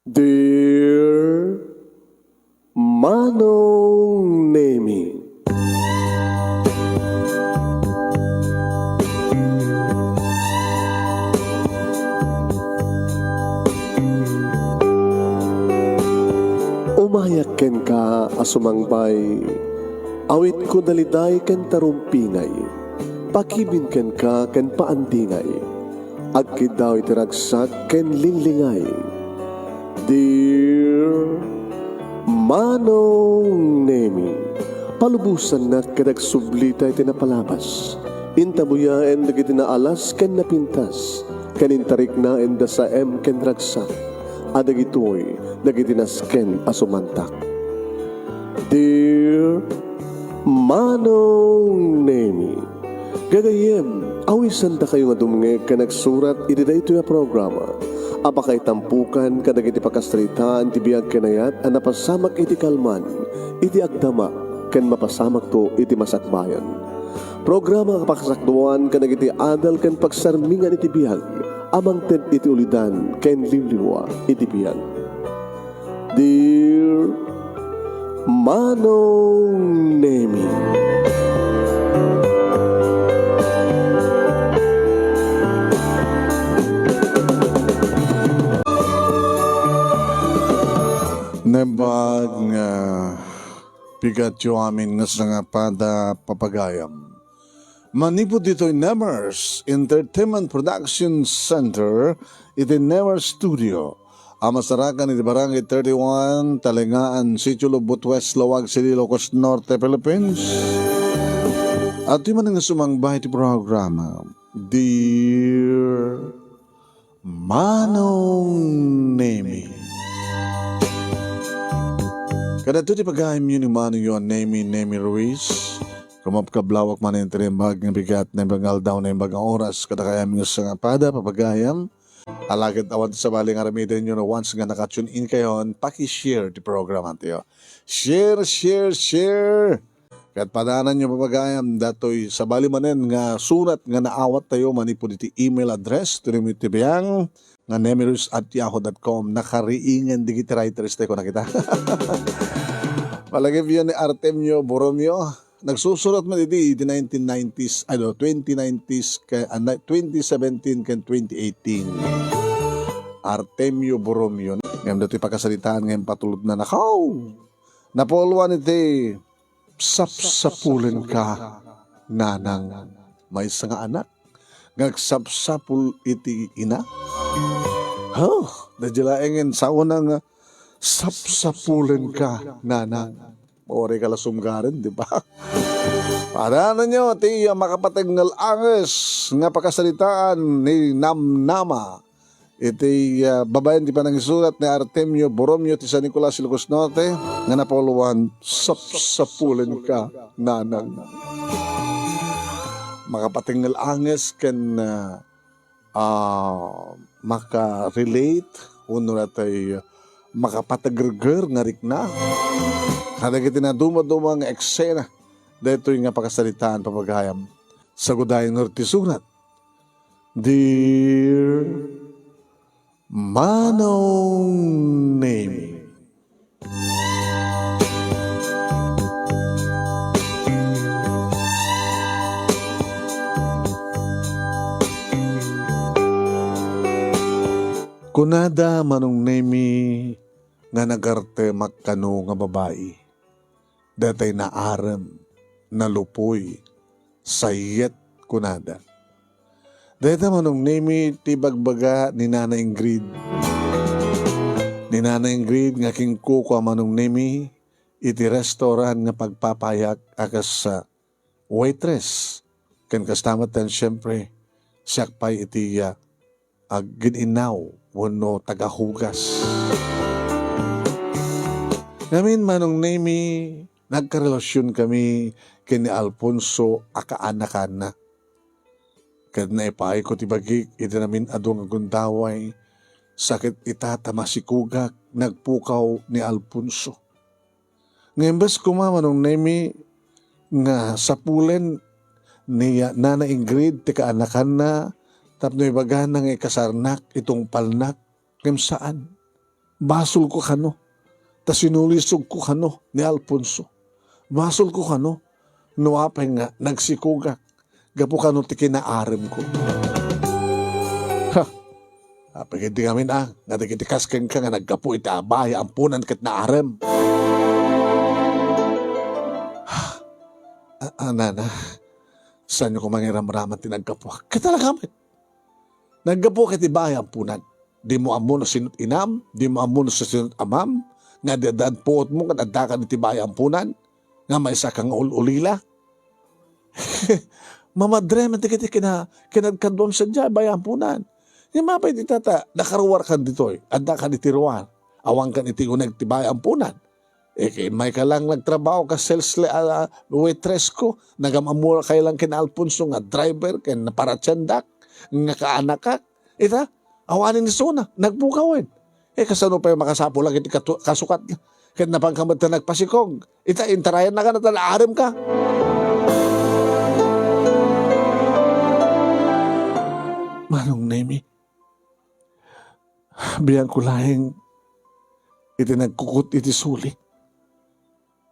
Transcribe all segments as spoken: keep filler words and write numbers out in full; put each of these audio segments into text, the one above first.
Dear Manong Nemi. Umayak kenka a sumangbay, awitko daliday ken tarumpingay, pakibin kenka ken paandingay, agkiddaw iti ragsak ken linglingay. Dear Manong Nemi, palubosannak ket agsublita iti napalabas. Intabuyaen dagiti naalas ken napintas, ken intariknaen da saem ken ragsak, a dagitoy dagiti nasken a sumantak. Dear Manong Nemi, gagayyem, awisandakayo nga dumngeg ken agsurat iti daytoy a programa a pakaitampokan kadagiti pakasaritaan ti biag ken ayat a napasamak iti kalman, iti agdama, ken mapasamakto iti masakbayan. Programa a pakasakduan kadagiti adal ken pagsarmingan iti biag a mangted iti ulidan ken liwliwa iti biag. Dear Manong Nemi. Naimbag nga bigatyo amin nga sangapada, papagayam. Manipud ditoy Nemers Entertainment Production Center, iti Nemers Studio, a masarakan iti Barangay thirty-one, Talingaan, Sitio Lubot West, Laoag City, Ilocos Norte, Philippines. At di man nga sumangba iti programa, Dear Manong Nemi. Kadagitoy ti pagayamyo ni Manong Nemi, Nemi Ruiz. Kumapkablawak man iti naimbag nga bigat, naimbag nga aldaw, naimbag nga oras, kadakayo nga sangapada, papagayam. Alagad awan ti sabali nga aramidenyo no once nga naka-tune in kayon, paki-share ti programa tayo. Share, share, share! Ket padananyo, papagayam, datoy sabali manen nga surat nga naawat tayo manipud iti email address, Trinity Biang, nga nemirus at yahoo dot com. Nakariingen dagiti writers tayo, kuna kita. Palagipyo ni Artemio Borromeo. Nagsusurat man iti, iti nineteen nineties, ano, twenty nineties, kay, ah, ni-, twenty seventeen ken twenty eighteen. Artemio Borromeo. Ngem datoy pakasaritaan nga impatulod na nakaw. Napuluan iti sapsapulenka, nanang. Maysa nga anak nga agsapsapul iti ina. Huh, da di laengen saona nga sapsapulenka, nanang. Mauri ka la sumgaren, di ba? Padananyo ti, ah, makapatengngel anges nga pakasaritaan ni Namnama. Iti, ah, babaen ti panangisurat ni Artemio Borromeo ti San Nicolas, Ilocos Norte, nga napuluan, sapsapulenka, nanang. Makapatengngel anges ken, ah, ah, makarelate, wenno natay makapategerger nga rikna kadagiti nadumaduma nga eksena daytoy nga pakasaritaan, papagayam. Sagudayen ti surat. Dear Manong Nemi. Kunada Manong Nemi nga nagartemak kano nga babai. Datay naarem, nalupoy, sayet, kunada. Dayta Manong Nemi ti bagbaga ni Nana Ingrid. Ni Nana Ingrid nga kingkukua Manong Nemi iti restaurant nga pagpapayak a kas, ah, waitress. Ken kasta met ten, siempre, siak pay iti, ah, aggin-inaw wenno tagahugas. Ngamin, Manong Nemi, nagkarelasion kami ken ni Alfonso a kaanakanna. Ket naipaayko ti bagik iti namin-adu nga gundaway, sakit ita ta masikugak, nagpukaw ni Alfonso. Nga imbes koma, Manong Nemi, nga sapulen ni Nana Ingrid ti kaanakanna tapno ibagana nga ikasarnak, itungpalnak, ngem saan. Basolko kano, ta sinulisogko kano ni Alfonso. Basolko kano, no apay nga nagsikogak gapu kano ti kinaaremko. Ha! Apay ketdi ngamin a, nga dagiti kas kenka nga naggapu iti baay a amponan ket naarem. A, a, nana, saanyo koma nga iramraman ti naggapuak? Ket talaga met, naggapuak iti baay a amponan. Dimo ammo no sino't inam, dimo ammo no sino't amam, nga addan puotmo ket addaka iti baay a amponan, nga maysa ka nga ul-ulila. Mamadre met dagiti kina-, kinadkaduam sadiay baay a amponan. Ngem apay iti tata, nakaruarkan ditoy, addaka iti ruar, awankan iti uneg ti baay a amponan. Immay ka lang nagtrabaho kas sales le-, ah, waitress ko, nagam-ammo kay lang ken Alfonso nga driver ken paratiendak, nga kaanakak. Ita, awanen isuna, nagpukawen. E, kasano pay makasapulak iti katu-, kasukatna? Ket napanka met ta nagpasikog. Ita, intarayanna ka na ta naarem ka. Manong Nemi, biangko laeng iti nagkukut iti suli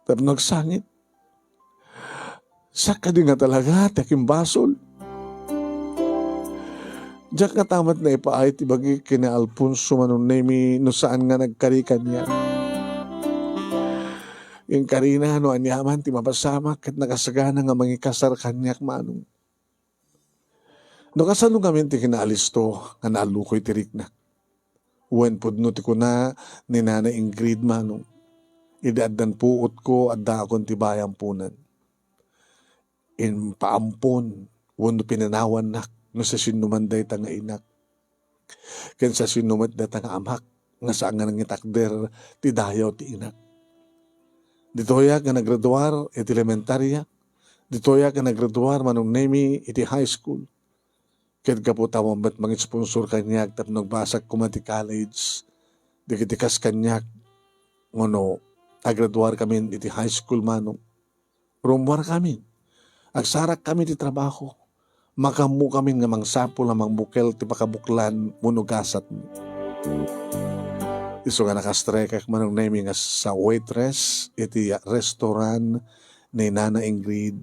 tapno agsangit. Siak kadi nga talaga ti akimbasol. Diak ngata met naipaay ti bagik ken ni Alfonso, Manong Nemi, no saan nga nagkari kaniak. Inkarina no aniaman ti mapasamak ket nakasagana nga mangikasar kaniak, Manong. No kasano ngamin ti kinaalisto nga naallukoy ti riknak? Wen pudno ti kuna ni Nana Ingrid, Manong. Idi addan puotko, addaakon ti baay a amponan. Impaampon wenno pinanawannak no siasinoman dayta nga inak. Ken siasino met dayta nga amak nga saan nga nangitakder ti dayaw ti inak. Ditoyak nga naggraduar iti elementaria. Ditoyak nga naggraduar, Manong Nemi, iti high school. Ket gapu ta awan met mangisponsor kaniak tapno agbasak koma ti college, dagiti kas kaniak, ngano, agraduarkamin iti high school, Manong. Rummuarkamin. Agsarakkami ti trabaho. Makaammokamin nga mangsapul a mangbukel ti pakabuklan wenno gasatmi. Isu nga nakastrekak, Manong Nemi, nga sa waitress iti restaurant ni Nana Ingrid.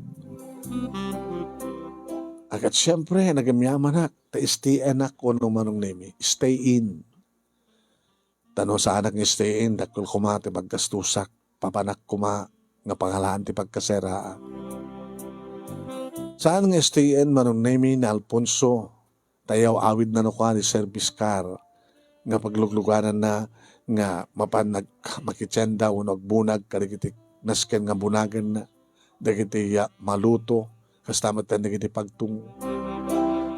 A ket siempre, nagyamyaman-ak ta stay in-ak wenno, Manong Nemi, stay in. Ta no saanak nga stay in, dakkel koma ti paggastusak, papanak koma nga pangalaan ti pagkaseraak. Saan nga stay in, Manong Nemi, ni Alfonso, ta iyaw-awidna no kua ti service car nga pagluglugananna nga mapan nag-, makitienda wenno agbunag kadagiti nasken nga bunaganna, dagiti, ah, maluto, kasta met dagiti pagtungo.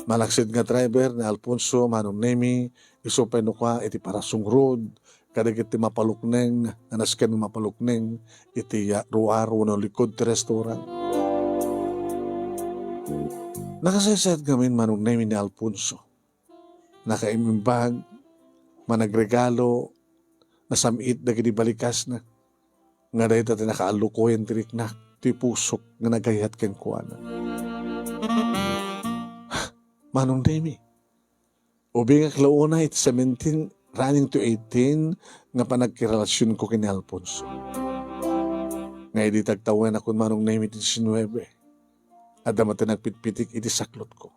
Malaksid nga driver ni Alfonso, Manong Nemi, isu pay no kua iti parasungrod kadagiti mapalukneng nga nasken nga mapalukneng iti, ah, ruar wenno likod ti restaurant. Nakasaysayaat ngamin, Manong Nemi, ni Alfonso. Nakaimimbag, managregalo, nasam-it dagiti balikasna. Nga dayta ti nakaallukoyen ti riknak, ti pusok nga nagayat kenkuana. Manong Nemi, ubingak la unay iti seventeen running to eighteen nga panagkarelasionko ken ni Alfonso. Nga idi tagtawenakon, Manong Nemi, ti diecinuebe, adda met ti nagpitpitik iti saklotko.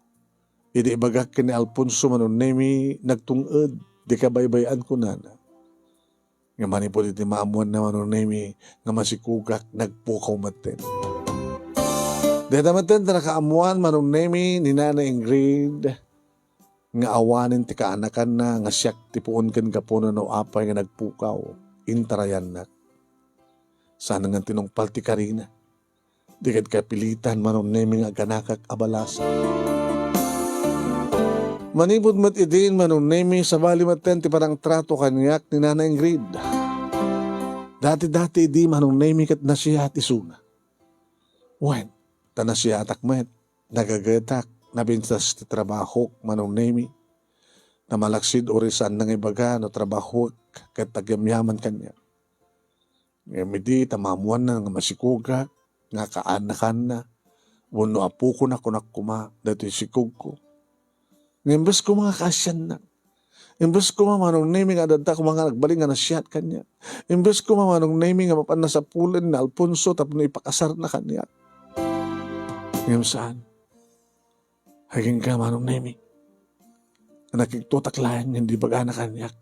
Idi ibagak ken ni Alfonso, Manong Nemi, nagtung-ed, di kabaybay-an, kunana. Nga manipud iti maammoanna, Manong Nemi, nga masikogak, nagpukaw metten. Dayta metten ti nakaammoan, Manong Nemi, ni Nana Ingrid, nga awanen ti kaanakanna nga siak ti puon ken gapuna no apay nga nagpukaw, intarayannak. Saan nga tinungpal ti karina. Di ket kapilitan, Manong Nemi, nga aganakak a balasang. Manipud met idin, Manong Nemi, sabali metten ti panangtrato kaniak ni Nana Ingrid. Dati-dati idi, Manong Nemi, ket nasiaat isuna. Wen, ta nasiaatak met, nagagetak, nabintas ti trabahok, Manong Nemi. Ta malaksid uray saan nga ibaga no trabahok ket agyamyaman kaniak. Ngem idi ta maammoanna nga masikogak nga kaanakanna wenno apokona, kunak koma daytoy sikogko. Ngem imbes koma nga kaasianna, Imbes koma, Manong Nemi, nga adda koma nga nagbalin nga nasiat kaniak. Imbes koma, Manong Nemi, nga mapan nasapulen ni Alfonso tapno ipakasarna kaniak. Ngem saan. Agingga, Manong Nemi. Nakigtotak laeng nga di bagana kaniak.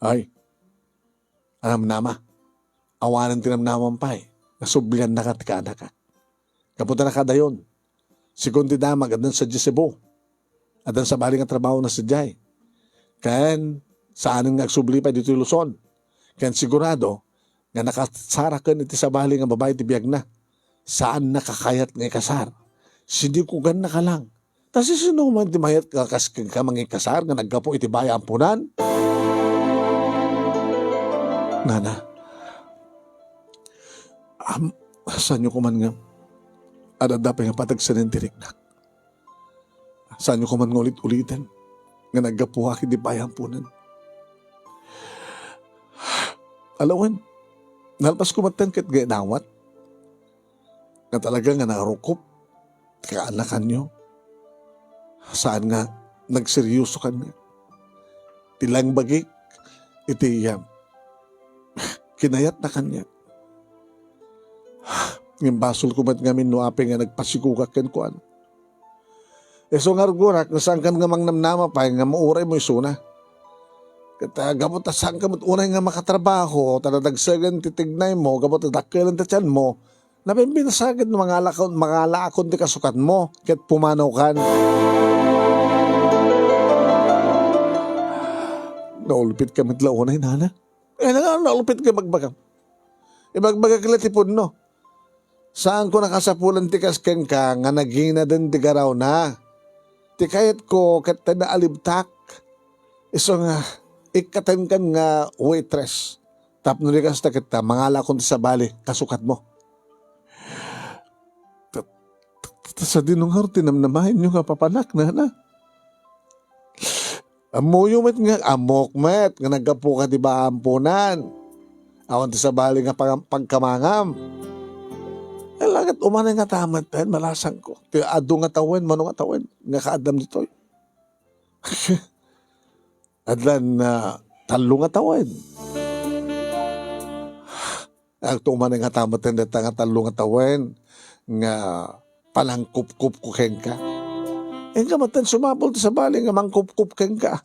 Ay, anam nama. Awanen ti namnamam pay, nga subliannaka ti kaanakak. Gapu ta nakadayon, segun ti damag, addan sadiay Cebu. Addan sabali nga trabahona sadiay. Ken saanen nga agsubli pay ditoy Luzon. Ken sigurado nga nakasaraken iti sabali nga babai ti biagna. Saanna kakayat nga ikasar. Sinigogannaka lang. Ta sisino man ti mayat nga kas kenka mangikasar nga naggapu iti bayampunan? Nana, am, saanyo koman nga adda pay nga patagsanen ti riknak? Saanyo koman nga ulit-uliten nga naggapuak iti bayampunan? Alawen, nalpas ko matten ket nga inawat nga talaga nga narukop ti kaanakanyo. Saan nga nagseryoso kaniak. Ti langbagik iti, ah, kinayatna kaniak. Ngem basol ko met ngamin no apay nga nagpasigogak kenkuana. Isu nga rugorak nga saankan nga mangnamnama pay nga mauray mo isuna. Ket, ah, gapu ta saanka met unay nga makatrabaho, ta nadagsegan ti tignaymo, gapu ta dakkelen ti tianmo, nabimbinasa ket mangalakon, mangalaakon ti kasukatmo, ket pumanawkan. Naulpitka met la unay, nana? Eh, na-, naulpit nga ibagbagam. Ibagbagak la ti pudno. Saanko nakasapulan ti kas kenka nga naginaden ti garawna. Ti kayatko ket ta naalibtak. Isu nga, ikkatenkan nga waitress. Tapno di kasta ket ta, mangalakon ti sabali, kasukatmo. Ta-, ta-, ta-, sadino ngarud ti namnamaenyo nga papanak, nana? Ammoyo met nga, ammok met nga naggapuka ti baampunan. Awan ti sabali nga pag-, pagkamangam. Ay, lagat umanay nga tamat, eh, malasangko. Ti adu nga tawen, mano nga tawen, nga kaaddam ditoy. Adlan, ah, tallo nga tawen. Agto umanay nga tamat deta nga tallo nga tawen nga panangkupkupko kenka. Inka maten sumapul ti sabali nga mangkupkup kenka.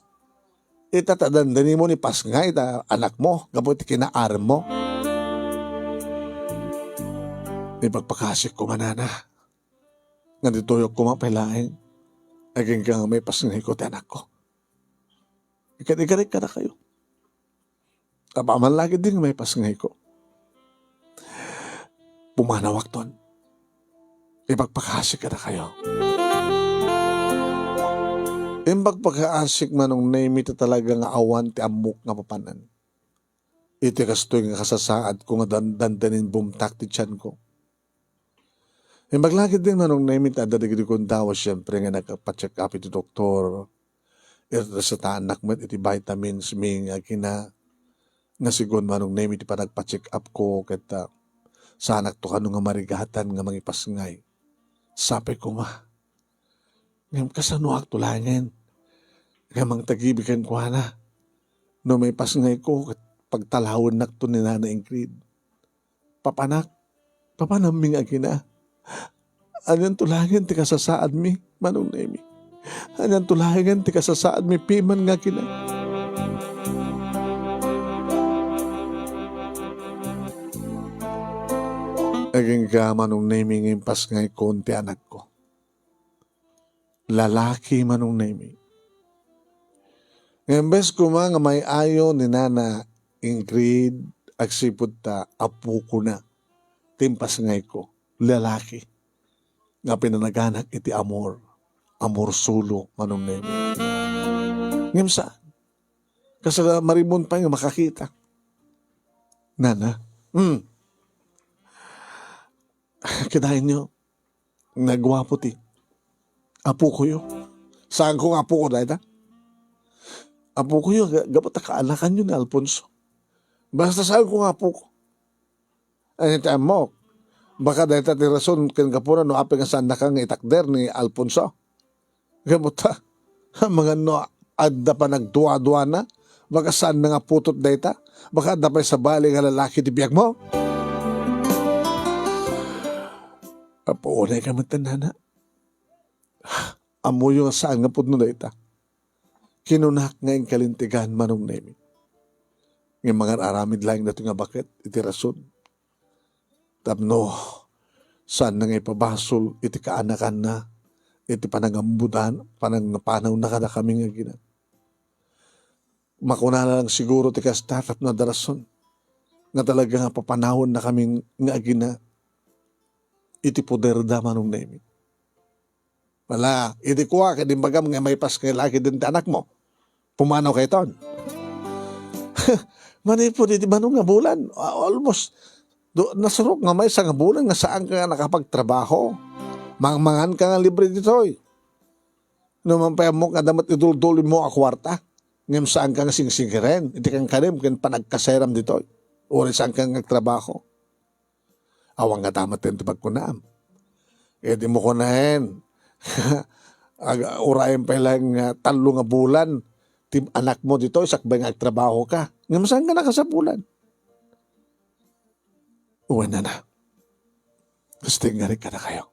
Ita ta dandanimo ni pasngay ta anakmo gapu iti kinaaremmo. Ipagpakasik ko manana. Nga ditoyok koma pay laeng. Agingga nga maipasngayko ti anakko. Ikan-, ikarik kadakayo. Apaman lagi din nga maipasngayko. Pumanawakton. Ipagpakasik kadakayo. Ipagpakasik Manong Nemi ta talaga nga awan ti ammok nga mapanan. Iti kastoy nga kasasaadko nga dan-, dandanin bumtak ti tianko. Imbag lagi din Manong Nemi ta adda dagiti gundaway, siempre, nga nagpa-check up iti doktor. Iresetaannak met iti vitamins mi nga agina, nga sigun Manong Nemi ti panagpa-check up ko, ket, ah, saanakto kano nga marigatan nga mangipasngay. Sapay koma. Ngem kasanoakto laengen nga mangtagibi kenkuana? No maipasngayko, ket pagtalawennakto ni Nana Ingrid. Papanak, papanammi nga agina. Anianto laengen ti kasasaadmi, Manong Nemi? Anianto laengen ti kasasaadmi piman nga agina? Agingga, Manong Nemi, nga impasngayko ti anakko. Lalaki, Manong Nemi. Nga imbes koma nga may-ayo ni Nana Ingrid, agsipud ta apokona ti impasngayko, lalaki, nga pinanaganak iti amor, amor solo, Manong Nemi. Ngem saan. Kasla marimon pay nga makakita. Nana, hmm. Kitaenyo, naguapo ti apokoyo. Saanko nga apoko dayta? Apokoyo, ga-, gapu ta kaanakanyo ni Alfonso. Basta saanko nga apoko. Ay, ti ammok. Baka dayta ti rason ken gapuna no apay nga saannaka nga itakder ni Alfonso. Gapu ta, amangan no, Adda panagduaduana? Baka saanna nga putot dayta? Baka adda pay sabali nga lalaki ti biagmo? Apo, unay ka met, nana. Ammoyo nga saan nga pudno dayta. Kinunak nga inkalintegan, Manong Nemi. Ngem mangar-aramid laeng datoy nga baket iti rason. Tapno saanna nga ipabasol iti kaanakanna, iti panangambudan, panangpanawna kadakami nga agina. Makunana lang siguro ti kasta tapno adda rason nga talaga nga papanawennakami nga agina iti poderda, Manong Nemi. Wala, idi kua, ket imbagam nga maipas nga ilakid ti anakmo. Pumanaw kayton. Manipud iti mano nga bulan, a-, almost, do-, nasurok nga maysa nga bulan nga saanka nga nakapagtrabaho. Mangmangan ka nga libre ditoy. No man pay ammok nga adda met iduldulimo a kuarta, ngem saanka nga singsingiren iti kankanem ken panagkaseram ditoy. Uray saanka nga agtrabaho. Awan nga ta met ti pagkunam. Idi mo kunaen, ag-, urayen pay laeng nga tallo nga bulan ti anakmo ditoy sakbay nga agtrabaho ka. Ngem saan nga nakasapulan? Wen, nana. Gusto nga rin kadakayo.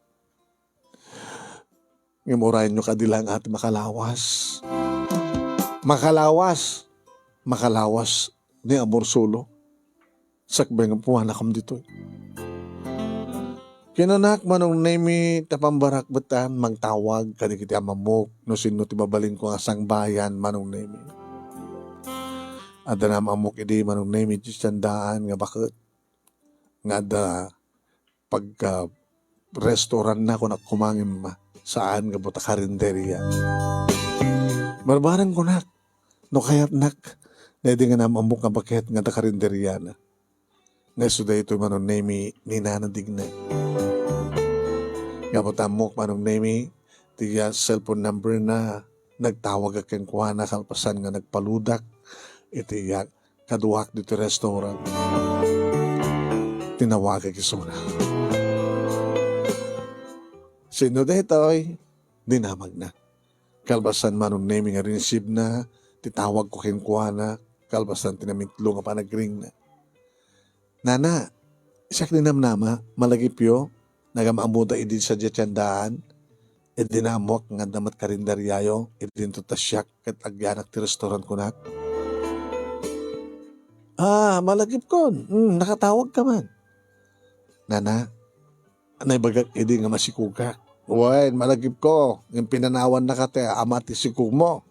Ngem urayenyo kadi laeng a ti makalawas. Makalawas. Makalawas ni Amor Solo. Sakbay nga pumanakam ditoy. Kinanak, Manong Nemi, ta pambarak betan, mangtawag kadagiti amammok no sinno ti mabalinko nga sangbayan, Manong Nemi. Adda nam-ammok idi, Manong Nemi, ti siandaan nga baket nga adda pagka-restaurant na, kunak koma ngem saan nga buta karinderia. Barbareng kunak, no kayatnak, daydi nga nam-ammok nga baket nga adda karinderiana. Nga isu daytoy, Manong Nemi, ni Nana Digna. Nga buta ammok, Manong Nemi, ti, ah, cellphone number na, nagtawagak kenkuana kalpasan nga nagpaludak iti, ah, kaduak ditoy restaurant. Tinawagak isuna. Sino daytoy? Dinamagna. Kalpasan, Manong Nemi, nga rinsibna ti tawagko kenkuana, kalpasan ti namitlo nga panagringna. Nana, siak ni Namnama, malagipyo, nagamammoda idi sadiay ti andaan, idi naammoak nga adda met karinderiayo, idinto ta siak ket agyanak ti restaurant, kunak. Ah, malagipkon. Hmm, nakatawagka man. Nana, naibagak idi nga masikogak. Wen, malagipko, ngem pinanawannaka ti ama ti sikogmo.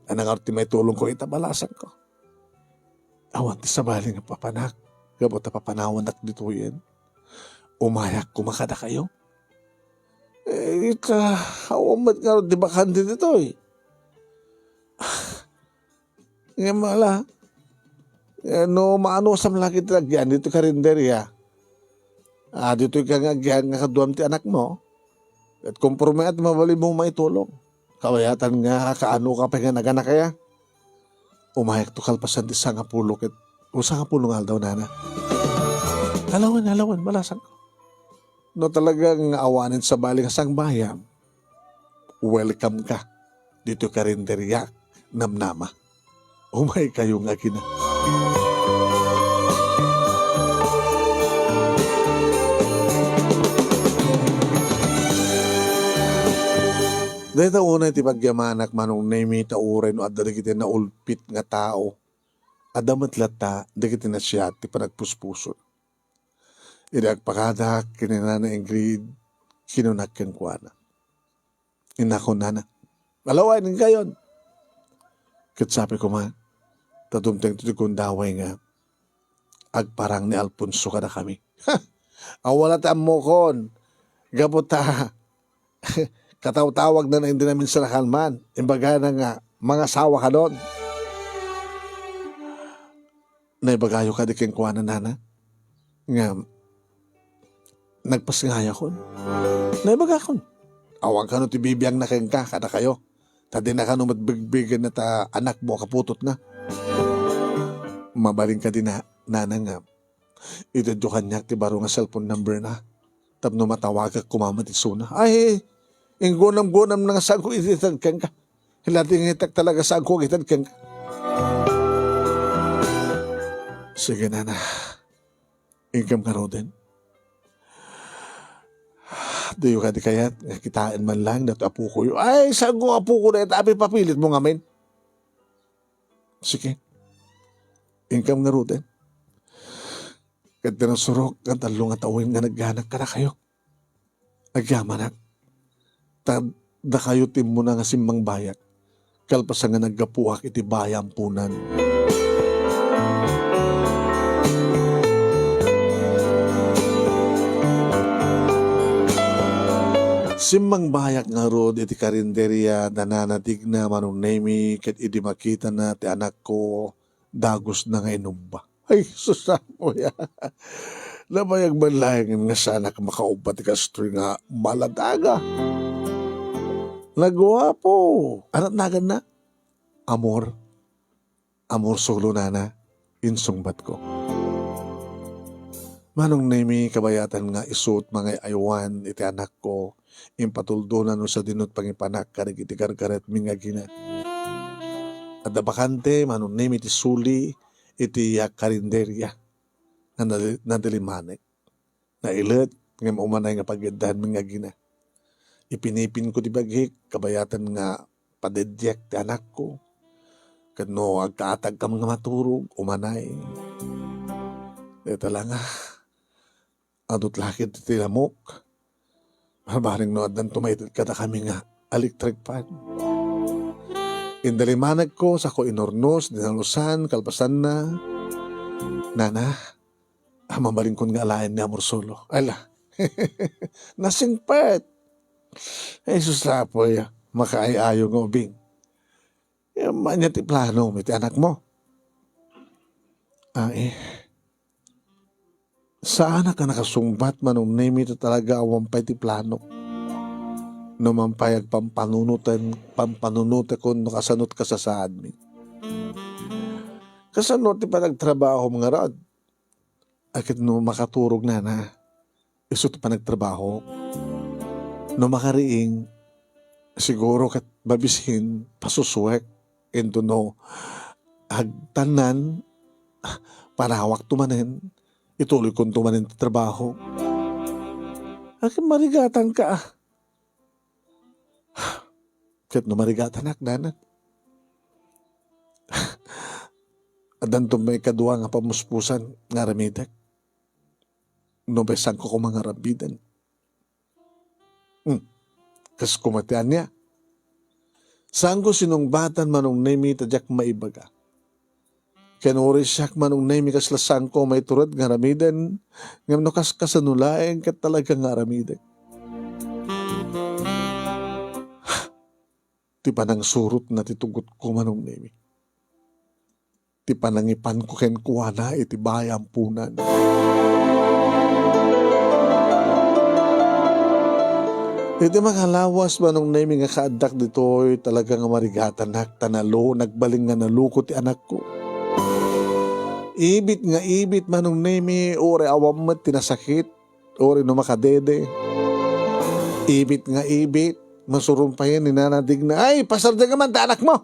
Ania ngarud ti maitulongko ita, balasangko? Awan ti sabali nga papanak, gapu ta papanawannak ditoyen. Umayak koma kadakayo. Eh, ita, awan met ngarud ti bakante ditoy. Ngem ala, eh, no maanusam la ket ti agyan ditoy karinderia, ah, ditoy ka nga agyan nga kaduam ti anakmo, ket komporme a ti mabalinmo maitulong. Kabayatan nga kaano ka pay nga naganak aya? Umayakto kalpasan ti sangapulo ket, o sangapulo nga aldaw, nana. Alawen, alawen, balasangko. No talaga nga awanen sabali nga sangbayam, welcome ka ditoy karinderiak, Namnama. Umaykayo nga agina. Dayta unay ti pagyamanak, Manong Nemi, ta uray no adda dagiti naulpit nga tao, adda met latta dagiti nasiat ti panagpuspuso. Idi agpakadak ken ni Nana Ingrid, kinunak kenkuana, "Innakon, nana, alawen, inkayon." Ket sapay koma, ta dumteng ti gundaway nga agparang ni Alfonso kadakami. Awan la ti ammokon, gapu ta katawtawagna idi naminsan a kalman, imbagana nga mangasawa kadon. Naibagayo kadi kenkuana, nana, nga nagpasngayakon? Naibagakon. Awan kano ti bibiangna kenka kadakayo, ta dina kano met bigbigen ta anakmo a kaputotna. Mabalin kadi, na-, nana, nga itedyo kaniak ti baro nga cellphone number na tapno matawagak koma met isuna. Ay, inggunam-gunamna nga saanko iti ited kenka. Ila, dingitek talaga, saanko agited kenka. Sige, nana. Inkam ngaruden. Diyo kadi kayat nga kitaen man lang datoy apokoyo? Ay, saanko apoko dayta a pipapilit mo ngamin? Sige. Inkam ngaruden. Ket ti nasurok nga tallo nga tawen nga nagyanak kadakayo. Agyamanak. Ta dakayo ti immuna nga simmangbayak, kalpasan nga naggapuak iti bayampunan. Simmangbayak ngarud iti karinderia da nana Digna, Manong Nemi, ket idi makitana ti anakko, dagusna nga inubba. Ay, sus, apoy, a. Nabayag man laeng nga saanak makaubba ti kastoy nga maladaga. Naguapo. Anat naganna? Amor. Amor solo, nana, insungbatko. Manong Nemi, kabayatan nga isu ti mangay-aywan iti anakko, impatuldonan no sadino ti pangipanak kadagiti gargaretmi nga agina. Adda bakante, Manong Nemi, ti suli iti karinderia nga nali-, nadilimanek. Nailet, ngem umanay nga pagiddaanmi nga agina. Ipinipinko ti bagik, kabayatan nga padediek ti anakko. Ket no agkaatagkam nga maturog, umanay. Dayta la nga, adu ti lakid ti lamok. Barbareng no addanto maited kadakami nga electric fan. Indalimanekko, sako inurnos, dinalusan, kalpasanna. Nana, a, mabalinkon nga alaen ni Amor Solo. Ala. Nasingpet. Ay, sus, apoy, a. Makaay-ayo nga ubing. Ania ti plano iti anakmo? Ay, saanak a nakasungbat, Manong Nemi, ta talaga awan pay ti plano. No man pay agpampanunoten, pampanunotekon no kasano ti kasasaadmi. Kasano ti panagtrabahom ngarud? Ket no makaturog, nana, isu ti panagtrabahok. No makariing, siguro ket mabisin, pasusuek. Inton no agtannan, panawakto manen, ituloykonto manen ti trabaho. Ket marigatanka, a. Ket no marigatanak, nana, addanto may kadua nga pamuspusan nga aramidek. No, saanko koma nga aramidenna. Hmm. Kas koma ti ania? Saanko sinungbatan, Manong Nemi, ta diak maibaga. Ken uray siak, Manong Nemi, kasla saanko maitured nga aramiden, ngem no kaskasano laeng ket talaga nga aramidek. Ti panangsurotna ti tugotko, Manong Nemi. Ti panangipanko kenkuana iti bayampunan. Iti makalawas, Manong Nemi, nga kaaddak ditoy, talaga nga marigatanak, ta nalo-, nagbalin nga naloko ti anakko. Ibit nga ibit, Manong Nemi, uray awan met ti nasakit, uray no makadede. Ibit nga ibit, masurumpayen ni Nana Digna, "Ay, pasardengam man ti anakmo!"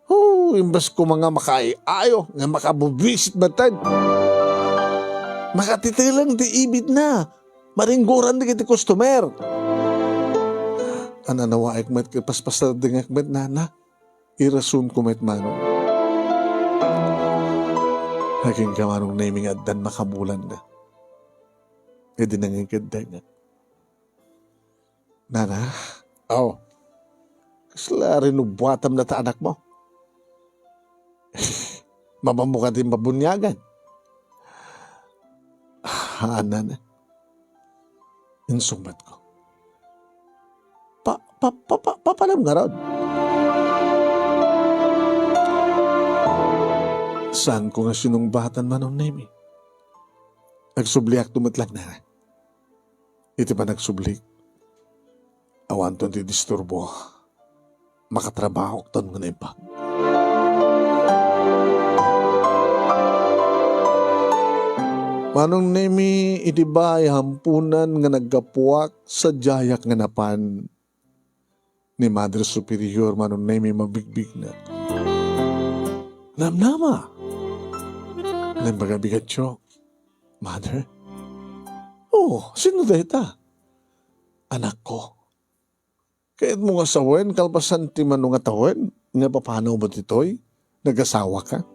Oh, imbes koma nga makaay-ayo, nga makabubisit met ten. Makatiteleng ti ibitna. Maringgoran dagiti customer. Ananawaek met ket paspasardengek met, nana. Irasonko met, manong. Aginka, Manong Nemi, nga addan makabulanna. Idi nangikeddengek. Nana, aw, kasla rinubuatam data anakmo? Mapanmo kadi mabuniagan? Haan, nana. Insungbatko. Pa, pa, pa, pa, papanam ngarud? Saanko nga sinungbatan, Manong Nemi. Agsubliakto met lang, nana. Iti panagsublik, awanton ti disturbo. Makatrabahokton nga naimbag. Manong Nemi, iti bay a hampunan nga naggapuak, sadiayak nga napan. ni Mother Superior, Manong Nemi, mabigbigna. Namnama! Naimbag a bigatyo, Mother. Oh, sino dayta? Anakko. Kayatmo nga sawen, kalpasan ti mano nga tawen, nga papanawmo ditoy? Nagasawaka?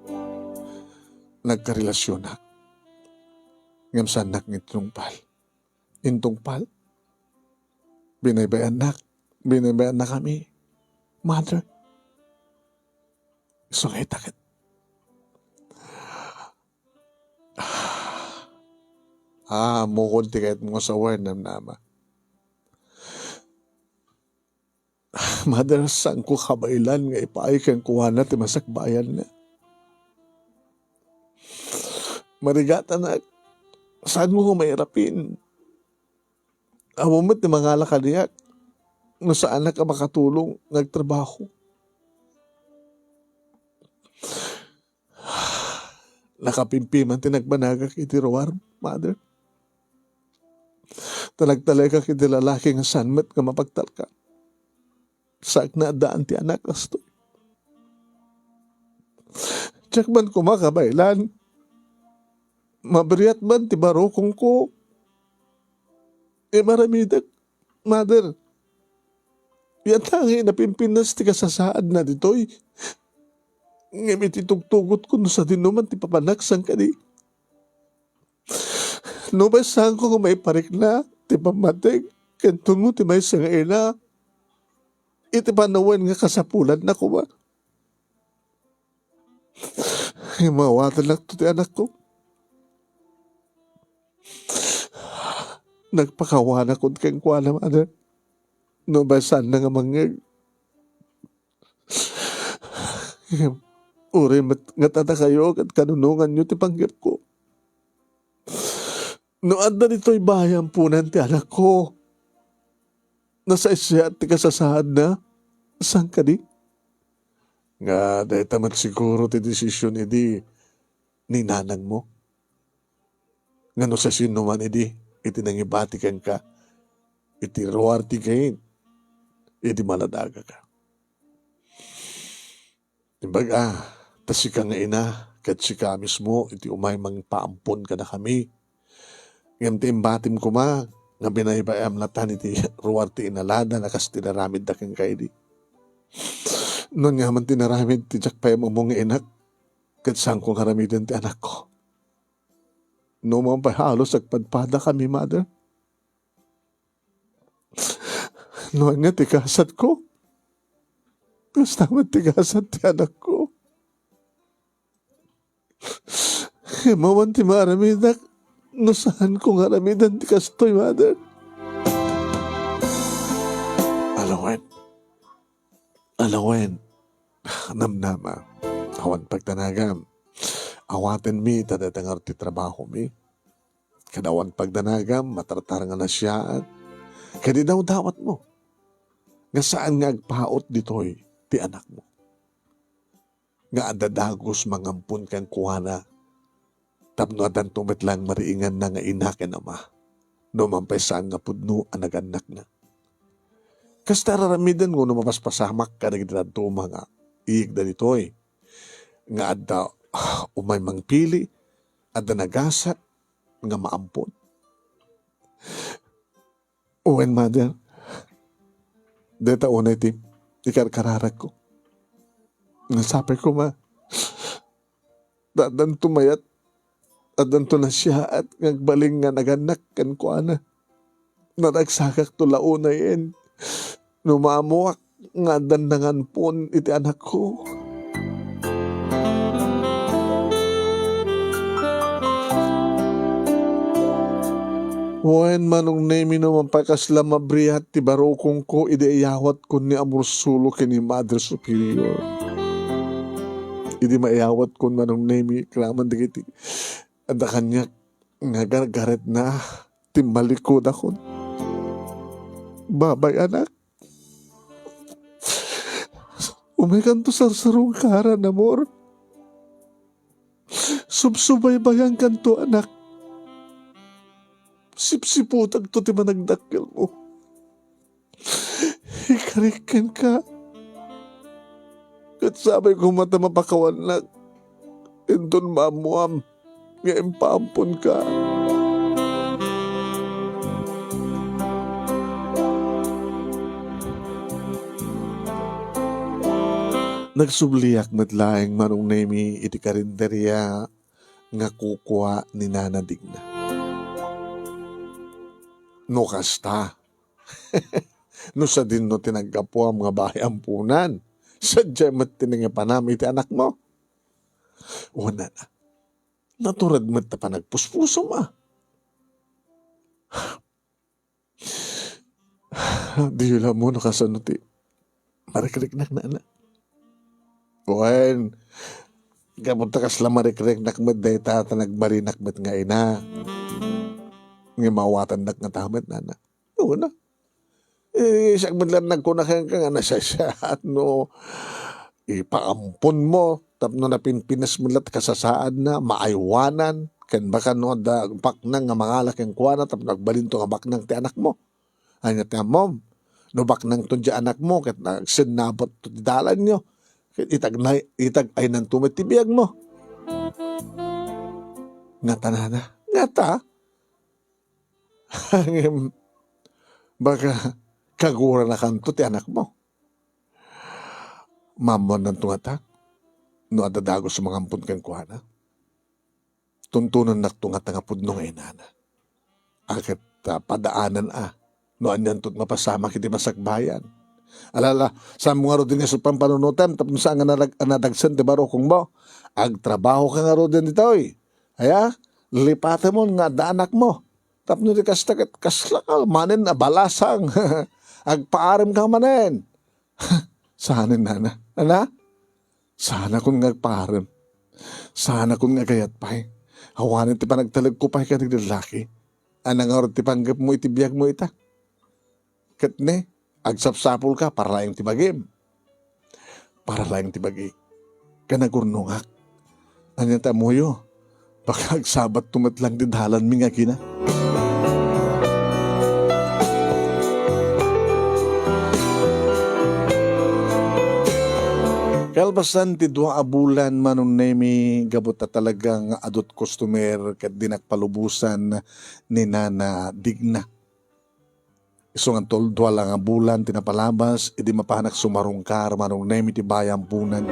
Nagkarelasionak. Ngem saannak nga itungpal. Intungpal? Binaybay-annak. Binaybay-annakami. Mother. Isu nga ita ket. Ah, ammokon ti kayatmo nga sawen, Namnama. Mother, saanko kabaelan nga ipaay kenkuana ti masakbayanna. Marigatanak, saanko nga mairapin. Ammom met ti mangala kaniak no saanak a makatulong nga agtrabaho. Nakapimpiman ti nagbanagak iti ruar, Mother. Ta nagtalekak iti lalaki nga saan met nga mapagtalka. Saanna a daan ti anak kastoy. Diak man koma kabaelan. Mabriat man ti barukongko. Imaramidek, Mother. Yat nga napimpinnas ti kasasaadna ditoy. Ngem iti tugtugotko no sadino man ti papanak saan kadi. Nupay saanko nga maiparikna ti pammateg ken tungo ti maysa nga ina iti panawen nga kasapulanna koma. Ngem awatennak to ti anakko. Nagpakawanakon kenkuana, Mother. Nupay saanna nga mangngeg. Uray met nga tadakayo ket kanunonganyo ti panggepko. No adda ditoy bahay amponan ti anakko, nasaysayaat ti kasasaadna, saan kadi? Nga dayta met siguro ti desisyon idi ni nanangmo. Nga no sasinoman idi iti nangibati kenka iti ruar ti gain idi maladagaka. Imbag a, ta sika nga ina, ket sika mismo iti umay mangipaampon kadakami. Ngem ti imbatim koma, nga binaybayam latan iti ruar ti inalada na kas ti naramidda kenka idi. No ania man ti naramid ti diak pay ammo nga inak, ket saanko nga aramiden ti anakko. No man pay halos agpadpadakami, Mother. No ania ti gasatko, kasta met ti gasat ti anakko. Ngem awan ti maaramidak no saanko nga aramiden ti kastoy, Mother. Alawen. Alawen. Namnama. Awan pagdanagam. Awatenmi ta dayta ngarud ti trabahomi. Ket awan pagdanagam, matartar nga nasiaat. Ket idawdawatmo nga saan nga agpaut ditoy ti anakmo. Nga adda dagus mangampon kenkuana tapno addanto met laeng mariinganna nga ina ken ama, no man pay saan nga pudno a nagannakna. Kasta ar-aramiden no mapaspasamak kadagiti dadduma nga iyegda ditoy, nga adda umay mangpili, adda nagasat nga maampon. Wen, Mother, dayta unay ti ikarkararakko. Sapay koma, ta addanto mayat, addanto nasiaat nga agbalin nga nagannak kenkuana. Naragsakakto la unayen no maammoak nga addan nangampon iti anakko. Wen, Manong Nemi, no mapakasla mabriat ti barukongko idi ayawatkon ni Amor Solo ken ni Mother Superior. Idi maayawatkon, Manong Nemi, agraman dagiti adda kaniak nga gargaretna, timmalikudakon. Babay, anak. Umaykanto sarsarungkaran, Amor. Subsubaybayankanto, anak. Sipsiputagto ti managdakkelmo. Ikarik kenka. Ket sapay koma ta mapakawannak inton maammuam nga impaamponka. Nagsubliak met laeng Manong Nemi iti karinderia nga kukua ni Nana Digna. No kasta, no sadino ti naggapuam nga baay ampunan, sadiay met ti nangipanam iti anakmo. Wen, nana, natured met ta panagpuspusom a. Diyo la ammo no kasano ti marikriknak, nana. Wen, gapu ta kasla marikriknak met dayta ta nagbalinak met nga ina. Nga maawatannak ngata met, nana. Wen, na. Eh, siak met la nagkuna kenka nga nasasaat no ipaamponmo tapno napinpinas met la ti kasasaadna, maaywanan, ken baka no adda baknang nga mangala kenkuana tapno agbalinto nga baknang ti anakmo. Ania ti ammom? No baknangto diay anakmo ket agsennabutto ti dalanyo, ket itag-, itag-aynanto met ti biagmo. Ngata, nana? Ngata? Ngem baka kaguranakanto ti anakmo. Maammuannanto ngata no adda dagus mangampon kenkuana. Tuntunennakto ngata nga pudno nga inana. A ket, ah, padaanan a no anianto ti mapasamak iti masakbayan. Ala, ala, saanmo ngaruden nga isu ti pampanunotem tapno saan nga nadag-, nadagsen ti barukongmo? Agtrabahoka ngaruden ditoy. Aya, lipatemon nga adda anakmo. Tapno di kasta ket kasla ka manen a balasang. Agpaaremka manen. Saanen, nana. Nana? Saanakon nga agpaarem. Saanakon nga agayat pay. Awanen ti panagtalekko pay ken agdallaki. Ania ngarud ti panggepmo iti biagmo ita? Ket ne, agsapsapulka para laeng ti bagim. Para laeng ti bagi. Ken agurnongak. Ania ti ammoyo? Baka agsabatto met lang ti dalanmi nga agina. Kalpasan ti dua a bulan, Manong Nemi, gapu ta talaga nga adu ti customer ket dinak palubosan ni Nana Digna. Isu nga tol-, dua la nga bulan ti napalabas, idi mapanak sumarungkar, Manong Nemi, ti baay ampunan.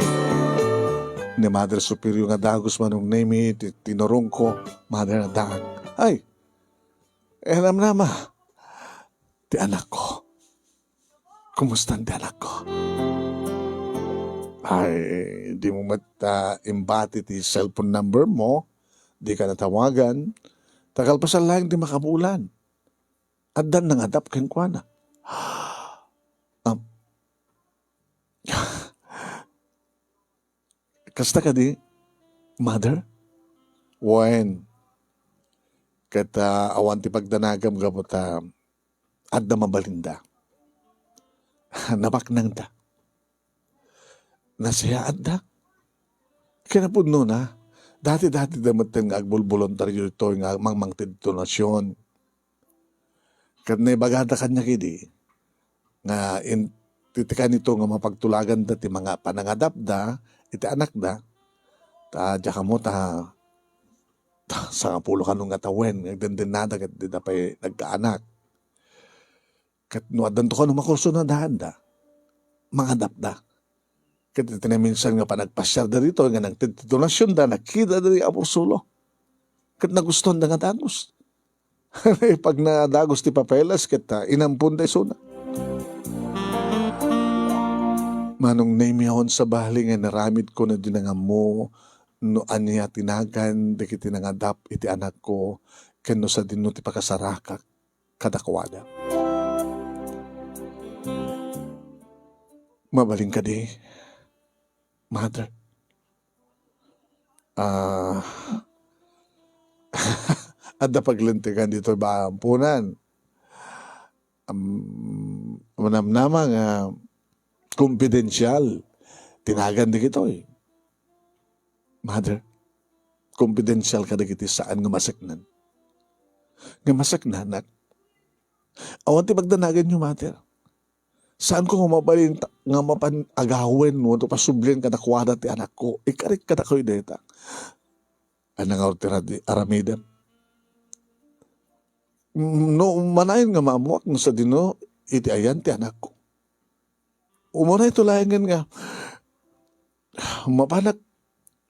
Ni Mother Superior nga dagus, Manong Nemi, ti tinurongko, Mother, addaak. Ay, eh, namnama, ti anakko. Kumustan ti anakko? Ay, dimo met, ah, imbati ti cellphone number mo, dika natawagan. Ta kalpasan laeng ti makabulan. Addan nangadap kenkuana. Am, kasta kadi, mother? Wen, ket, ah, awan ti pagdanagam gapu ta adda mabalinda. Nabaknangda. Nasayaatda. Kinapudnona, dati-datida metten nga agbulboluntario ditoy nga mangmangted ti donasyon. Ket naibagada kaniak idi nga in-, ti, ti kanito nga mapagtulaganda ti manga panangadapda iti anakda, ta diak ammo ta, ta sangapulo kano nga tawen nga agdendennada ket dida pay nagkaanak. Ket no addanto kano makurso, nadaanda, mangadapda. Ket iti naminsan nga panagpasiarda ditoy nga nangted ti donasionda, nakitda ni Apo Ursulo. Ket nagustuanda nga dagus. Ipagnadagus ti papeles ket, ah, inamponda isuna. Manong Nemi, awan sabali nga inaramidko no di nangammo no ania ti nagan dagiti nangadap iti anakko ken no sadino ti pakasarakak kadakuada. Mabalin kadi, mother? Ah, adda paglintegan ditoy baampunan. Am, manamnama nga confidential ti nagan dagitoy. Mother, confidential kadagiti saan nga maseknan. Nga maseknanak. Awan ti pagdanaganyo, mother. Saanko nga mabalin ta-, nga mapan agawen wenno pasublien kadakuada ti anakko. Ikarik kadakayo dayta. Ania ngarud ti radi-, aramidem? Mm, no, manayon nga maammoak no sadino iti ayan ti anakko. Umunayto laengen nga mapanak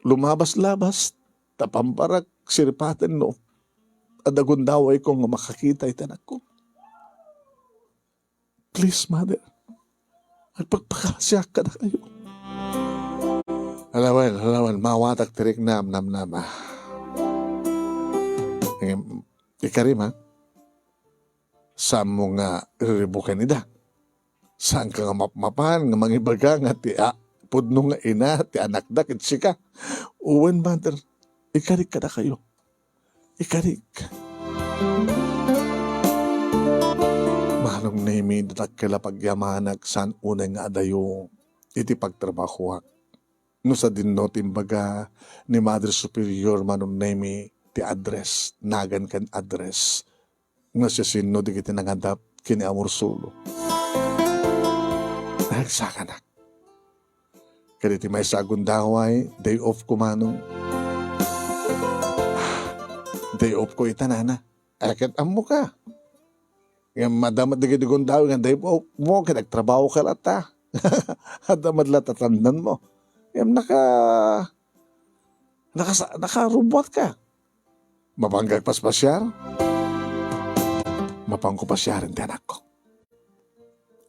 lumabas-labas, ta pamparak siripaten no adda gundawayko nga makakita iti anakko. Please, mother, agpakpakasiak kadakayo. Alawen, alawen, maawatak ti riknam, namnama. Ngem, ikarim, ha? Saanmo nga riribuken ida? Saanka nga mapmapan nga mangibaga nga ti a-, pudno nga ina ti anakda ket sika? Wen, mother, ikarik kadakayo. Ikarik. Manong Nemi, dakkel a pagyamanak saan unay nga adayo iti pagtrabahoak. No sadino ti imbaga ni Mother Superior Manong Nemi ti address, nagan ken address nga siasino dagiti nangadap ken ni Amor Solo. Nagsakanak. Ket iti maysa a gundaway, day off ko, Manong. Day off ko ita, nana. Ay, ket ammoka. Ngem adda met dagiti gundaway nga day off mo, ket agtrabahoka latta. Adda met latta tandaan mo. Ngem naka-, nakasa-, nakarubbuatka. Mapangka agpaspasiar? Mapangko pasiaren ti anakko.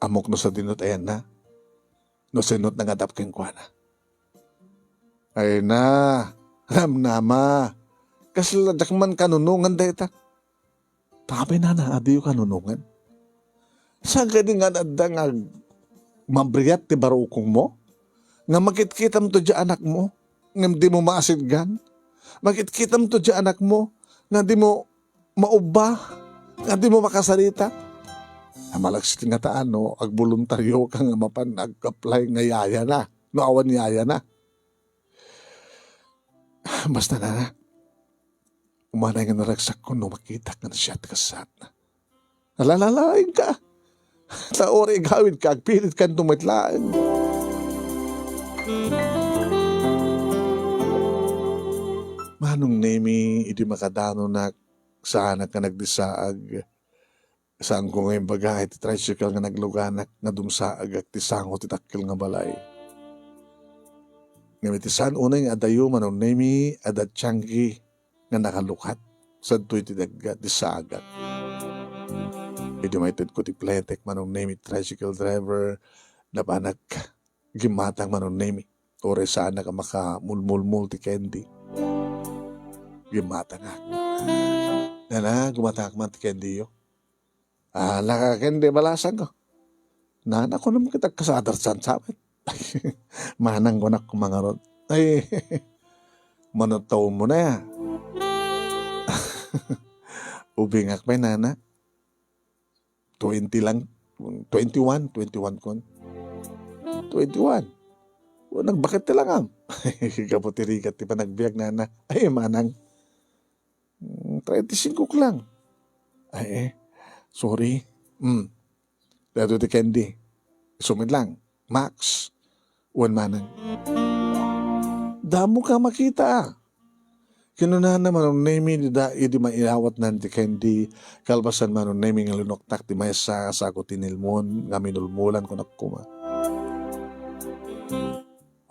Ammok no sadino ti ayanna, no sadino ti nangadap kenkuana. Ay na, namnama, kasla diak man kanunongan dayta. Tapay nana, adiyo kanunongan. Saan kadi nga adda nga ag-, mabriat ti barukongmo? Nga makitkitamto diay anakmo, ngem dimo maasitgan? Makitkitamto diay anakmo, nga dimo maubba, nga dimo makasarita? Namalaksid nga ta no agboluntarioka nga mapan ag-apply nga yayana, no awan yayana. Basta, nana, umanay nga naragsakko no makitak nga nasia ti kasasaadna. Alalalaingka. Ta uray igawidka, agpilitkanto met laeng. Manong Nemi, idi makadanonak, saanak nga nagdisaag. Saanko nga imbaga iti tricycle nga nagluganak nga dumsaagak ti sango ti dakkel nga balay. Ngem iti saan unay nga adayo, Manong Nemi, adda tianggi nga nakalukat sadtoy ti dagga ti saagak. Idi maitedko ti pletek, Manong Nemi, tricycle driver, napanak gimmatang, Manong Nemi. Uray saanak a makamulmulmul ti candy. Gimmatangak. Nana, gumatangak man ti candy-yo. Ah, naka-candy balasang ko. Nana, kunam kita kasadar sansamet. Manang kunak kumangarot. Ay, manataw mo na ya. Ubingak pay, nana. Twenty lang, twenty-one, twenty-one kon. Twenty-one. O, nagbaket ti langam. Gapu ti rigat ti panagbiag, nana. Ay, manang. Mm, treinta y cinco lang. Ay, eh. Sorry. Mm. Daytoy ti candy. Isu met lang. Max. Wen manang. Damo ka makita. Kinunana, Manong Nemi, dida idi maiyawatnan ti candy, kalpasan, Manong Nemi, nga linuktak ti maysa a sako ti nilmon nga minulmulan kunak koma.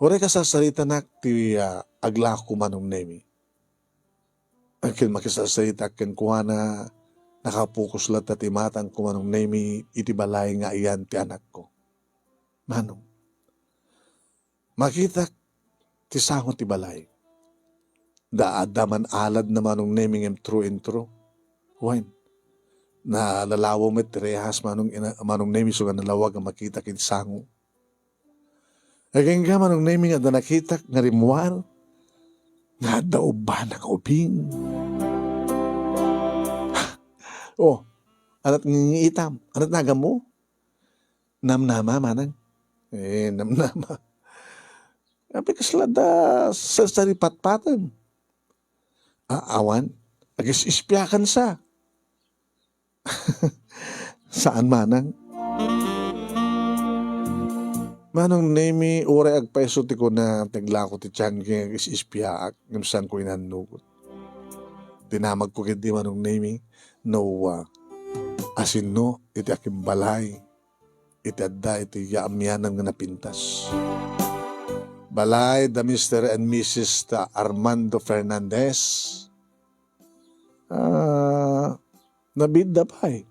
Uray kasarsaritanak ti, ah, aglako, Manong Nemi. Ket makisarsaritaak kenkuana, nakapokus latta ti matangko, Manong Nemi, iti balay nga ayan ti anakko. Manong, makitak ti sango ti balay. Da adda man aladna, Manong Nemi, ngem through and through. Wen, nalalawaw met ti rehas, Manong ina-, Manong Nemi, isu nga nalawag a makitak iti sango. Agingga, Manong Nemi, nga adda nakitak nga rimmuar nga adda ubbana nga ubing. Oh, anat ngingiitam? Anat nagammo? Namnama, manang. Eh, namnama. Apay kasla da sarsaripatpatem? A-, awan. Agis-ispiakan sa. Saan, manang. Manong Nemi, uray agpayso ti kuna, ti aglako ti tianggi, agis-ispiaak, ngem saanko inannugot. Dinamagko ketdi, Manong Nemi, no, ah, asinno iti akimbalay iti adda iti yaamianan nga napintas. Balay da Mister and Missus ta Armando Fernandez. Ah, nabiitda pay.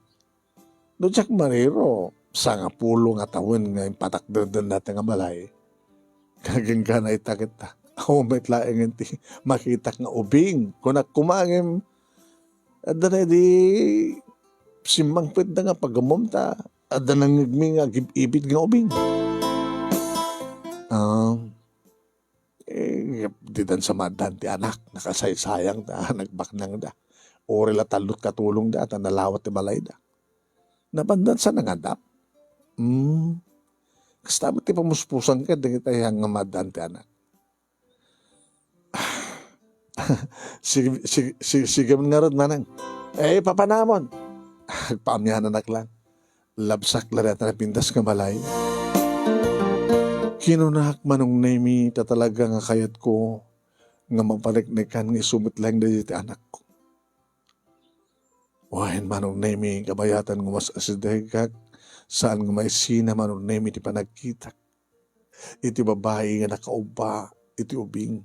No diak mariro, sangapulo nga tawen nga impatakderden dayta nga balay. Agingga ita ket, awan met laeng ti makitak nga ubing. Kunak koma ngem, adda na idi simmangpetda nga pagumom ta adda nangngegmi nga agib-ibid nga ubing. Ah, eh, didan sa maaddaan ti anak, nakasaysayang ta, nagbaknangda. Uray la tallo ti katulongda, ta nalawat ti balayda. Napandan sa nangadap. Hmm. Kasta met ti pamuspusan ket dagiti ayang nga maaddaan ti anak. Sige, sige, sige, sige man ngarud, manang. Eh, papanamon. Agpaamiananak lang. Labsak la dayta napintas nga balay. Kinunak, Manong Nemi, ta talaga nga kayatko nga mapaneknekan nga isu met laeng dagiti anakko. Wen, Manong Nemi, kabayatan nga mas asidegak, saan nga maisina, Manong Nemi, ti panagkitak iti babai nga nakaubba iti ubing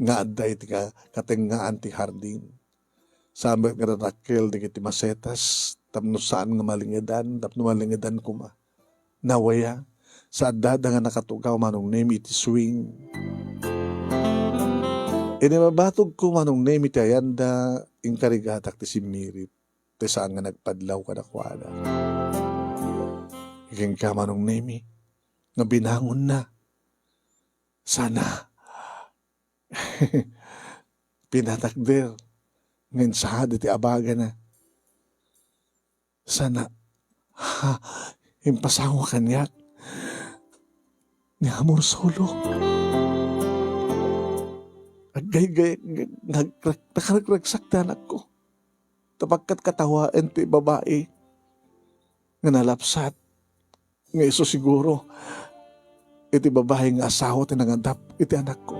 nga adda iti ka-, katengngaan ti hardin. Saan met nga dadakkel dagiti masetas tapno saan nga malingedan, tapno malingedan koma. Nawaya, sa addada nga nakatugaw, Manong Nemi, iti swing. Idi mabatogko, Manong Nemi, ti ayanda, inkarigatak ti simmirit, ti saan nga nagpadlaw kadakuada. Kenka, Manong Nemi, nga binangonna. Sana. Pinatakder nga insaad iti abagana. Sana, ha, impasawa kaniak ni Amor Solo. Aggaygayak nga, nga, nga nakaragsak ti anakko. Ta pagkatkatawaen ti babai nga nalapsat nga isu siguro iti babai nga asawa ti nangadap iti anakko.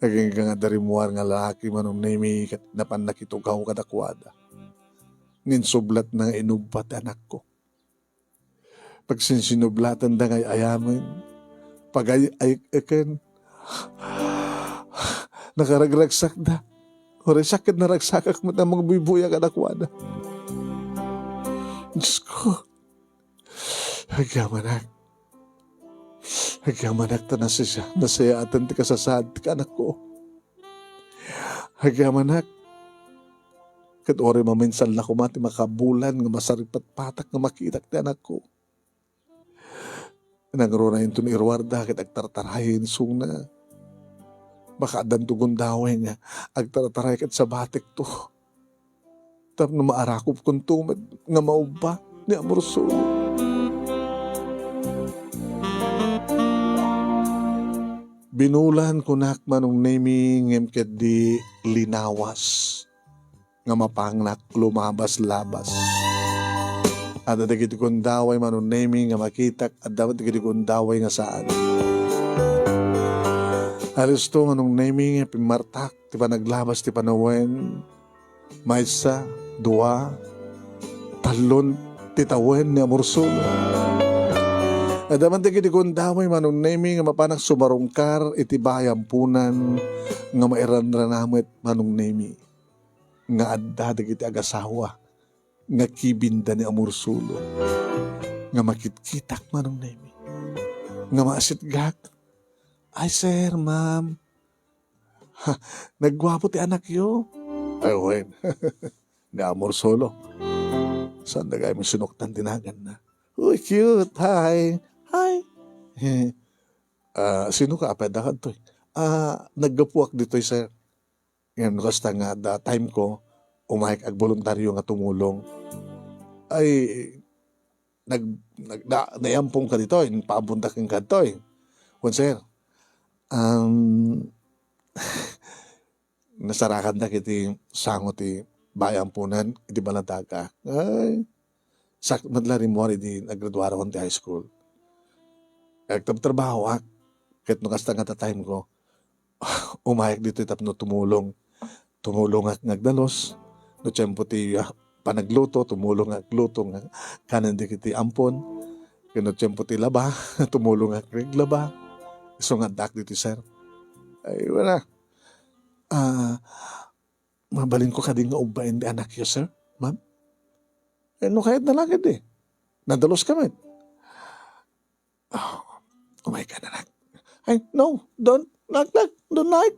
Agingga nga adda rimmuar nga lalaki, Manong Nemi, ket napan nakitugaw kadakuada. Ngem sublatna nga inubba ti anakko. Pagsinsinublatanda nga ay-ayamen, pagay-ay-eken, nakaragragsakda. Uray siak ket naragsakak met a mangbuybuya kadakuada. Diosko, agyamanak. Agyamanak ta nasaya-, nasayaatan ti kasasaad ti anakko. Agyamanak. Ket uray maminsan la koma ti makabulan nga masaripatpatak nga makitak ti anakko. Nangruna inton iruarda ket agtartaray insuna. Makaaddanto gundaway nga agtartaray ket sabatekto. Tapno maarakupkonto met nga maubba ni Amor Solo. Binulan kunak, Manong Nemi, ngem ketdi linawas nga mapangnak lumabas-labas. Adda dagiti gundaway, Manong Nemi, nga makitak, adda dagiti gundaway nga saan. Alisto, Manong Nemi, nga pimmartak ti panaglabas ti panawen, maysa, dua, tallon ti tawen ni Amor Solo. Adda man dagiti gundaway, Manong Nemi, nga mapanak sumarungkar iti bayampunan nga mairanrana met, Manong Nemi, nga adda dagiti agasawa nga kibinda ni Amor Solo, nga makitkitak, Manong Nemi, nga maasitgak. "Ay, sir, ma'am, ha, nagguapo ti anakyo." "Ay, wen." Ni Amor Solo. Saan da gayam sinuktan ti naganna? "Uy, cute. Hi. Hi." "Ah, sino ka? Apay adda kadtoy?" "Ah, naggapuak ditoy, sir. Ngem no kasta nga adda time ko, umayek agboluntario nga tumulong." "Ay, nag-, nag-, na-, naiampongka ditoy, impaabonda kenka ditoy?" "Wen, sir." Um, nasarakandak iti sango ti bayampunan iti Baladaga. Ay, sak-, met la rimmuar idi naggraduarakon ti high school. Agtrabtrabahoak, ket no kasta nga ta-time ko, umayak ditoy tapno tumulong. Tumulongak nga agdalus. No tiempo ti, ah, panagluto, tumulong nga agluto nga kanen dagiti ampon. Ken no tiempo ti laba, tumulong nga aglaba. Isu nga addaak ditoy, sir. Ay, wala. Ah, mabalinko kadi nga ubbaen ti anakyo, sir, ma'am? Eh, no kayatna la ketdi. Nadaluska met. Oh, oh my God, anak. Ay, no, don't, nak, nak, don't like.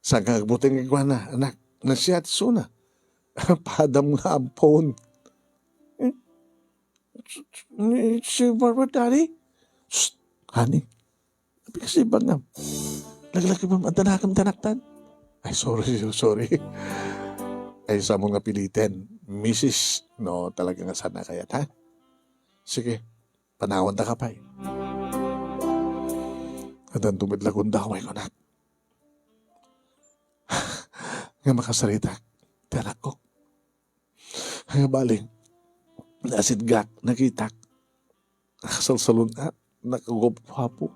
Saan ka agbuteng ikuana, anak? Nasiat suna. Padam nga ampon. Eh, ni si Barbara, Daddy? Shh, honey. Abi kasi bangam. Laglaki ba, adda nakam tanaktan? Ay, sorry, sorry. Ay, samo nga piliten. Misis, no, talaga nga sana kayat, ha? Sige, panawan ta ka pay. Adan tumid lagunda ko, kunak. Nga makasarita, ti anakko. Nga baling, nasidgak, nakitak. Nakasalsalun-at, nakagwapguapo.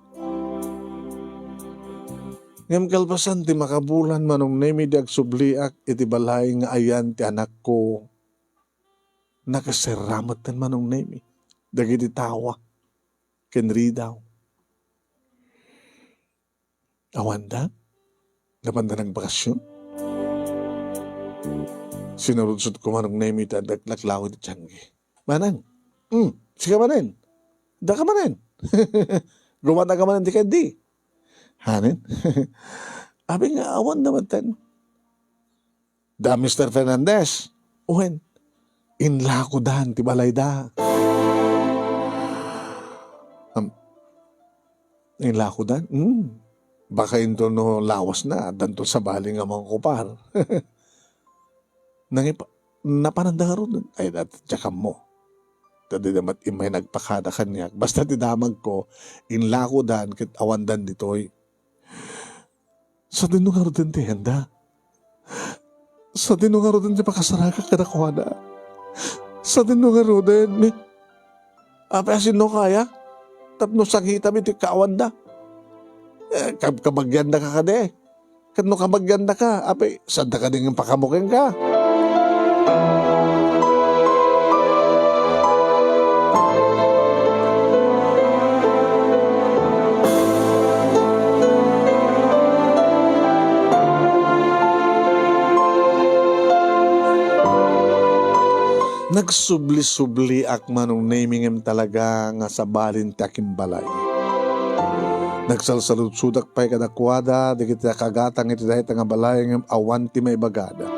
Ngem kalpasan ti makabulan, Manong Nemi, di agsubliak iti balay nga ayan ti anakko. Nakaseramet ten Manong Nemi dagiti tawa ken ridaw. Awanda? Napanda nagbakasyon? Sinarudsodko, Manong Nemi, ta naglaklaw iti tianggi. Manang, mm, sika manen? Daka manen? Gumata ka manen, di ka di? Hanen? Abi nga, awan naman tan. Da Mister Fernandez, wen, inlakodan ti balayda. Am, inlakodan? Hmm. Baka into no lawasna, addanto sabali nga mangkupar. Nangipa-, napananda ngaruden? Ay, dat-, diak ammo. Ta dida met immay nagpakada kaniak. Basta ti damagko, inlakodan ket awandan ditoy. Sadino ngaruden ti ayanda? Sadino ngaruden ti pakasaragak kadakuada? Sadino ngaruden? Apay a sino kaya? Tapno sangitam iti kaawanda. Eh, kab-, kabagiandaka kadi? Ket no kabagiandaka, apay, sanda kadi nga pakamukenka? Nagsubli-subliak, Manong Nemi, ngem talaga nga sabalin ti akimbalay. Nagsalsaludsodak pay kadakuada dagiti nakagatang iti dayta nga balay ngem awan ti maibagada.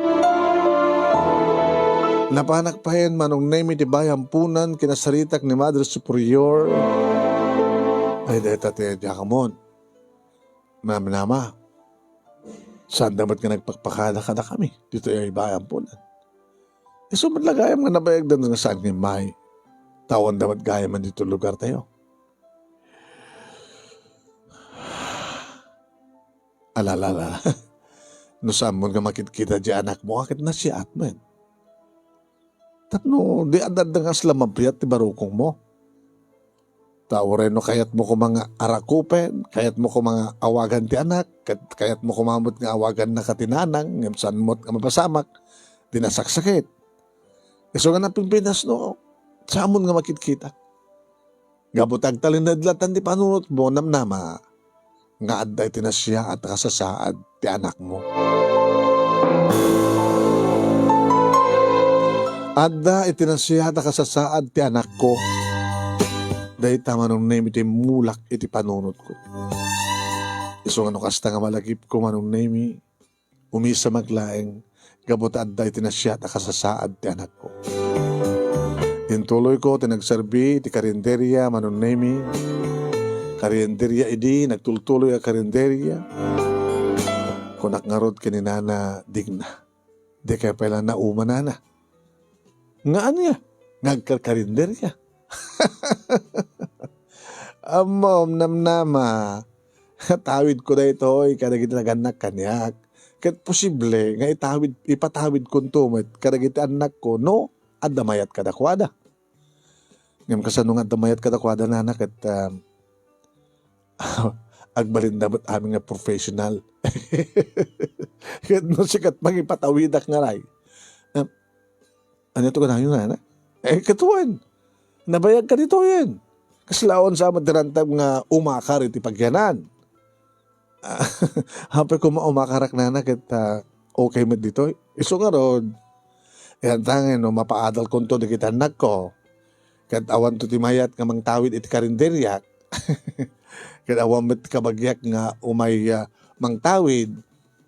Napanak payen, Manong Nemi, ti bayampunan, kinasaritak ni Madre Superior. Ay, dayta ti diak ammo. Namnama, saan da met nga nagpakpakada kadakami ditoy a bayampunan? Isu met la gayam nga nabayagdan nga saan nga immay. Ta awan da met gayam ditoy lugartayo. Alalala. No saan mo nga makitkita di anakmo, ket nasiaat met. Tapno di adda nga asla mabiat ti barukongmo. Ta uray no kayatmo koma nga arakupen, kayatmo koma nga awagan ti anak, ket kayatmo koma met nga awaganna ka ti nanang, ngem saan met nga mapasamak ti nasaksakit. Isu nga napinpinas no, saan mo nga makitkita. Gapu ta agtalinaed latan ti panunotmo, namnama nga adda iti nasiaat a kasasaad ti anakmo. Adda iti nasiaat a kasasaad ti anakko. Dayta, Manong Nemi, ti mulak iti panunotko. Isu nga no kasta nga malagipko, Manong Nemi, umisamak laeng gapu ta adda iti nasiaat a kasasaad ti anakko. Intuloyko ti nagserbi iti karinderia, Manong Nemi. Karinderia idi, nagtultuloy a karinderia. Kunak ngarud ken ni Nana Digna, "Dikay pay la nauma, Nana?" "Nga ania? Nga agkarkarinderia?" "Ammom, namnama, tawidko daytoy kadagiti nagannak kaniak. Ket posible nga itawid, ipatawidkonto met kadagiti annakko no adda mayat kadakuada." Ngem kasano nga adda mayat kadakuada, nana, ket, ah, agbalinda met amin nga professional. Ket no sika ti mangipatawidak ngay, ah, ania ti kanayon, nana? Eh, ket wen, nabayagka ditoyen. Kasla awan sa met ti rantag nga umakar iti pagyanan. Apay koma umakarak, nana, ket, ah, okay met ditoy. Isu ngarud, eh, ania ngay no mapaadalkonto dagiti annakko, ket awanto ti mayat nga mangtawid iti karinderiak, ket awan met kabagiak nga umay, ah, mangtawid,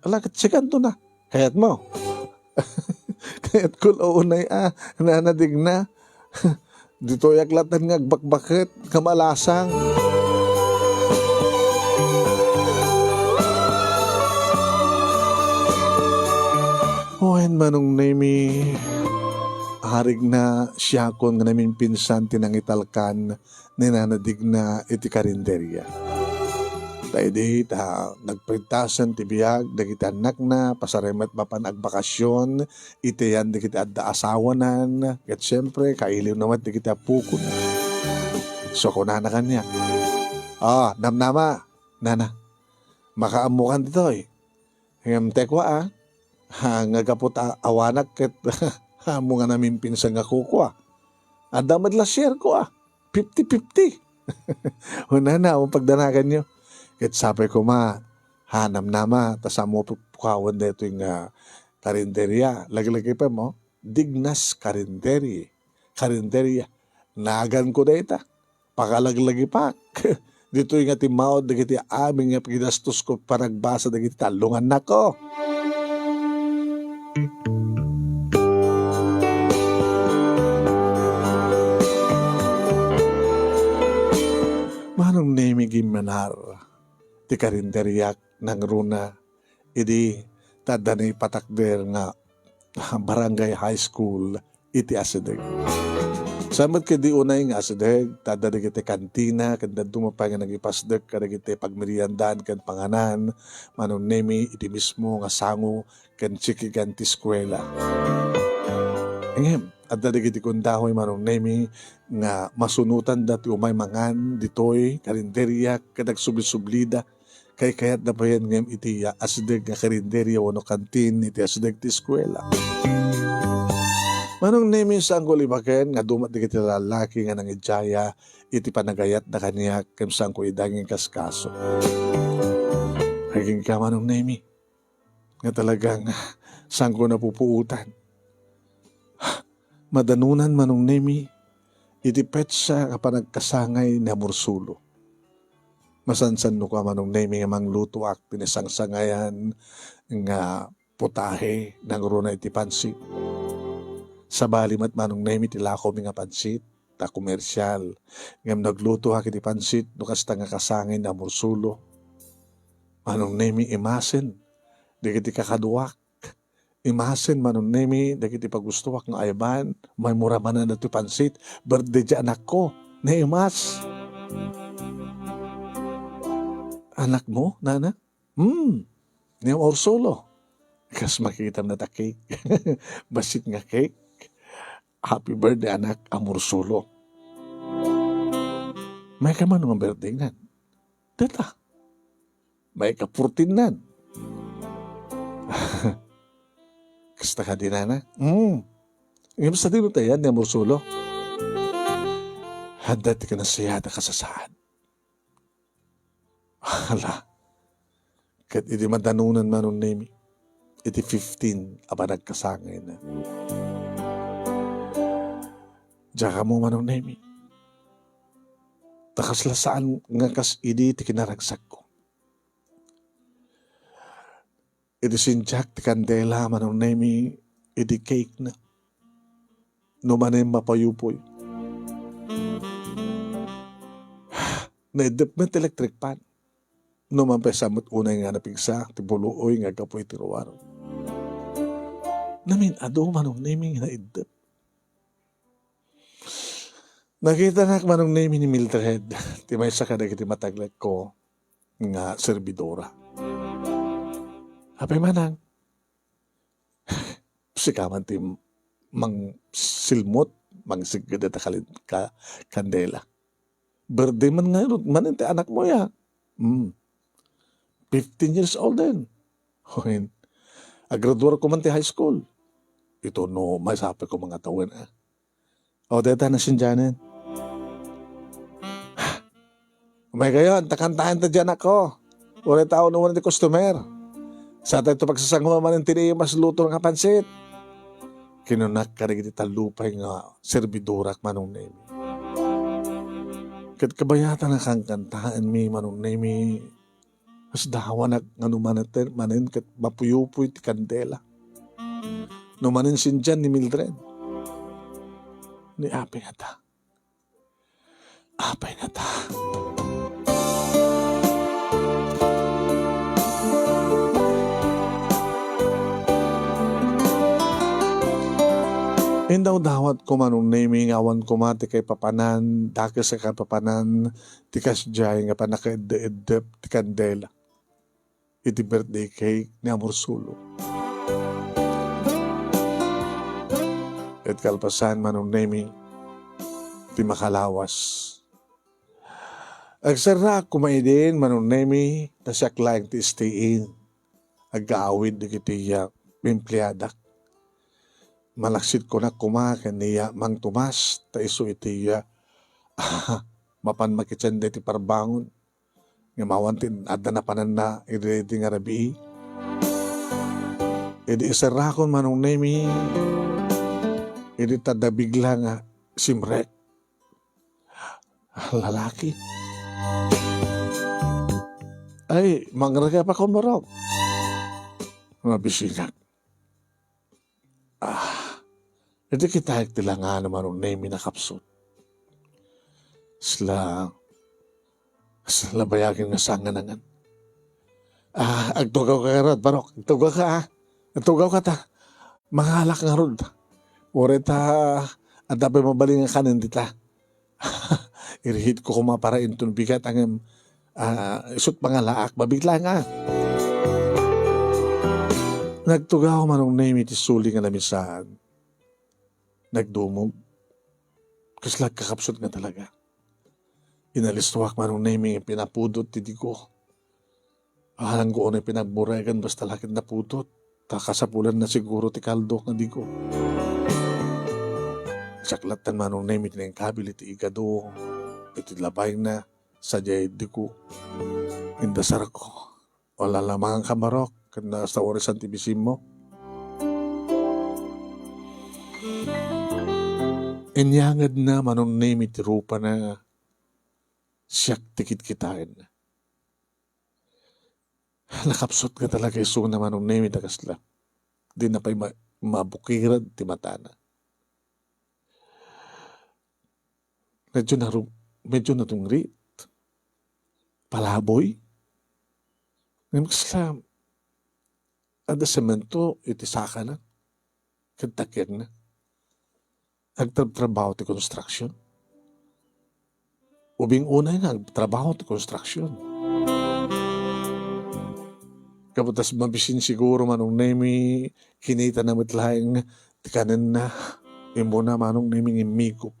ala, ket sikanto na. Kayatmo? Kayatko la unay a, nana Digna. Ditoyak latta nga agbakbaket, kamalasang. Wen, Manong Nemi, arigna, siakon nga naminpinsan ti nangitalkan ni Nana Digna iti karinderia. Ta idi ta nagprintasen ti biag dagiti annakna, pasaray met mapan agbakasyon, iti ayan dagiti adda asawanan, ket siempre, kailiwna met dagiti appokona. So, kunana kaniak, "Ah, namnama, nana, makaammokan ditoy. Ngem tekwa, ah, ha, nga gapu ta awanak ket ammo nga naminpinsan nga kukua. Adda met la share ko, ah. Fifty fifty." Kunana, awan pagdanaganyo. Ket sapay koma, ha, namnama, ta saanmo pupukawen daytoy nga karinderia. Laglagipenmo, Digna's Karinderi-, Karinderia. Naganko dayta. Pakalaglagipak. Ditoy nga timmaud dagiti amin nga pagidastosko panagbasa dagiti tallo nga annakko. Manong Nemi, gimmanar ti karinderiak nangruna idi ta adda naipatakder nga Barangay High School iti asideg. Saan met ketdi unay nga asideg, ta adda dagiti kantina, ken dadduma pay nga nangipasdek kadagiti pagmeriendaan ken panganan, Manong Nemi, iti mismo nga sango ken sikigan ti eskuela. Ngem, adda dagiti kundahoy, Manong Nemi, nga masunotanda ti umay mangan ditoy karinderia ket agsubli-sublida. Kaykayatda payen ngem iti, ah, asideg nga karinderia wenno kantin iti asideg ti eskuela. Manong Nemi, saanko libaken nga adu met dagiti lallaki nga nangidiaya iti panagayatda kaniak ken saanko ida nga inkaskaso. Agingga, Manong Nemi, nga talagang saanko napupuotan. Madanonan, Manong Nemi, iti petsa nga panagkasangay ni Amor Solo. Masansannoka, Manong Nemi, nga manglutoak ti nasangsangayan nga putahe nangruna iti pansit. Sabali met, Manong Nemi, ti lakomi nga pansit, ta komersial. Ngem naglutoak iti pansit no kasta nga kasangay ni Amor Solo. Manong Nemi, imasen dagiti kakaduak. Imasen, Manong Nemi, dagiti pagustoak nga ayban, maymura manen datoy pansit, birthday ti anakko. Naimas. Anakmo, nana? Hmm. Ni Amor Solo. Kas makitam data cake. Bassit nga cake. Happy birthday, anak, Amor Solo. Mayka man nga birthday nan. Data. Mayka fourteen nan. Kasta kadi, nana? Hmm. Ngem sadino ti ayan ni Amor Solo? Adda ti kanasayaat a kasasaad. Hala. Ket idi madanonan, Manong Nemi, iti fifteen a panagkasangayna. Diak ammo, Manong Nemi. Ta kasla saan nga kas idi ti kinaragsakko. Idi sindiak ti kandela, Manong Nemi, iti cake na. No manen mapayupoy. Naiddep met ti electric fan. No man pay sa met unay nga napigsa ti buluoy nga aggapu iti ruar. Namin-adu, Manong Nemi, nga naiddep. Nakitanak, Manong Nemi, ni Mildred, ti maysa kadagiti mataglekko nga serbidora. Apay manang, sika man ti mangsilmut, mangsigged ita kalin-, ka-, kandela. Birthday man ngarud, manen ti anakmo ya. Hmm. Fifteen years old then. Hoy, agraduarko man ti high school. Ito no, masapay ko mga tawen, ah. O, deta na sindianen. Umay kayo, antakan tayo ta diyan ako. Uray tao naman ti customer. Sa tayo to pagsasango man ti mas luto nga pansit. Kinunak kadagiti tallupay nga serbidorak, Manong Nemi. Ket kabayatan a kankantaenmi, Manong Nemi, kas dawanak nga no manen, manen ket mapuyupoy ti kandela. No manen sindian ni Mildred. Ni apay ngata. Apay ngata. Indawdawat ko, Manong Nemi, nga awan koma ti kaipapanan, dakes a kaipapanan, ti kasdiay nga pannakaeddeeddep ti kandela iti birthday cake ni Amor Solo. Ket kalpasan, Manong Nemi, ti makalawas. Agserraak koma idin, Manong Nemi, ta siak laeng ti stay-in. Aggaawid dagiti, ah, empleadak. Malaksid kunak koma ken ni, ah, Mang Tomas, ta isu iti, ah, mapan makitien daytoy parbangon. Ngem awan ti adda napananna idi, idi nga rabii. Idi iserrakon, Manong Nemi, idi ta adda bigla nga simrek. Lalaki. Ay, mangragapakon, Barok. Mabisinak. Ah, iti kitaek ti langana, Manong Nemi, nakapsut. Sla, sla bayagen nga sanganangan. Ah, agtugaw ka ngarud, Barok. Agtugaw ka, ah. Agtugaw ka ta. Mangalak ngarud. Uray ta, adda pay mabalin nga kanen dita. Irihit ko koma para inton bigat, ngem, ah, isut' mangalaak, mabigla nga. Nagtugaw, Manong Nemi, ti suli nga lamisaan. Nagdumog. Kasla agkakapsut nga talaga. Inalistuak, Manong Nemi, pinapudot ti digo. Alango unay pinagburegan basta la ket napudot. Ta kasapulanna siguro ti kaldo nga digo. Siak lattan, Manong Nemi, ti nangkabil iti igado, iti labayna, sadiay digo. Indasarko. Wala la mangan ka, Barok, ket nasta urisan ti bisinmo. Inyangedna, Manong Nemi, ti rupana, siak ti kitkitaenna. Nakapsut nga talaga isuna, Manong Nemi, ta kasla. Dina pay ma-, mabukiran ti matana. Medyo naru-, medyo nadungrit. Palaboy. Ngem kasla, adda semento iti sakana. Ket takierna. Agtrabtrabaho ti construction. Ubing unay nga agtrabaho ti construction. Kabutas mabisin siguro, Manong Nemi, kinitana met laeng ti kanenna. Immuna, Manong Nemi, nga immigup.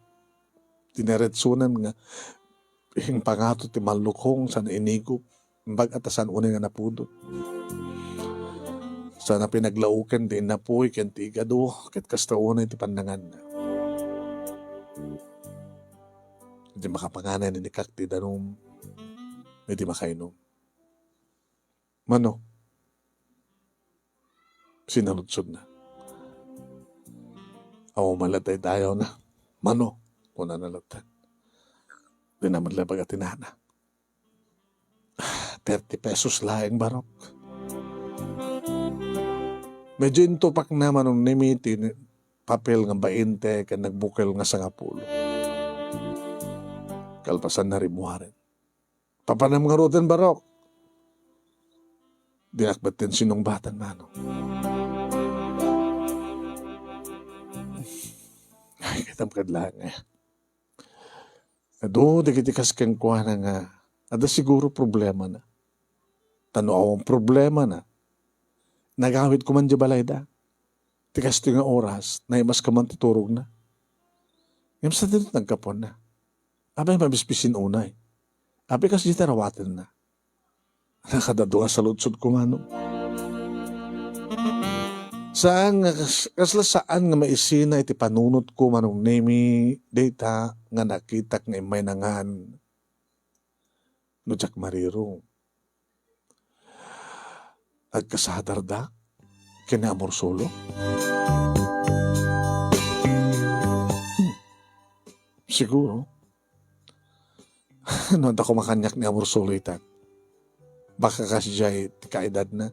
Dineretsonan nga impangato ti mallukong sana inigup. Imbag a ta saan unay nga napudot. Sana pinaglauken ti innapuy ken ti igado, ket kasta unay ti pannanganna. Iti makapangan, inikak ti danum, iti makainom. Mano? Sinaludsodna. Aw, malad tayo na. Mano? Kunana latta. Di naman labag at tinana. Thirty pesos laeng, Barok. Medyo intupakna, Manong Nemi, ti papel nga bainte ken nagbukel nga sangapulo. Kalpasan na rimuaren. Papanam ngaruden, Barok. Dinak batten sinungbatan, Manong. Ay, kitam kadlaeng, eh. Adu dagiti kas kenkuana nga adda siguro problemana. Ta no awan problemana, nagawid koma diay balayda. ti kastoy nga oras, naimas ka man ti turogna. Ngem sadino ti naggapuanna? Apay mabisbisin unay? Apay kasdiay ti arawatenna? Nakadadu nga saludsodko, Manong. Saan nga kas-, kasla saan nga maisina iti panunotko, Manong Nemi, dayta nga nakitak nga immay nangan no diak mariro. Agkasadarda ken ni Amor Solo? Hmm. Siguro. No adda koma kaniak ni Amor Solo itan, baka kasdiay ti kaedadna.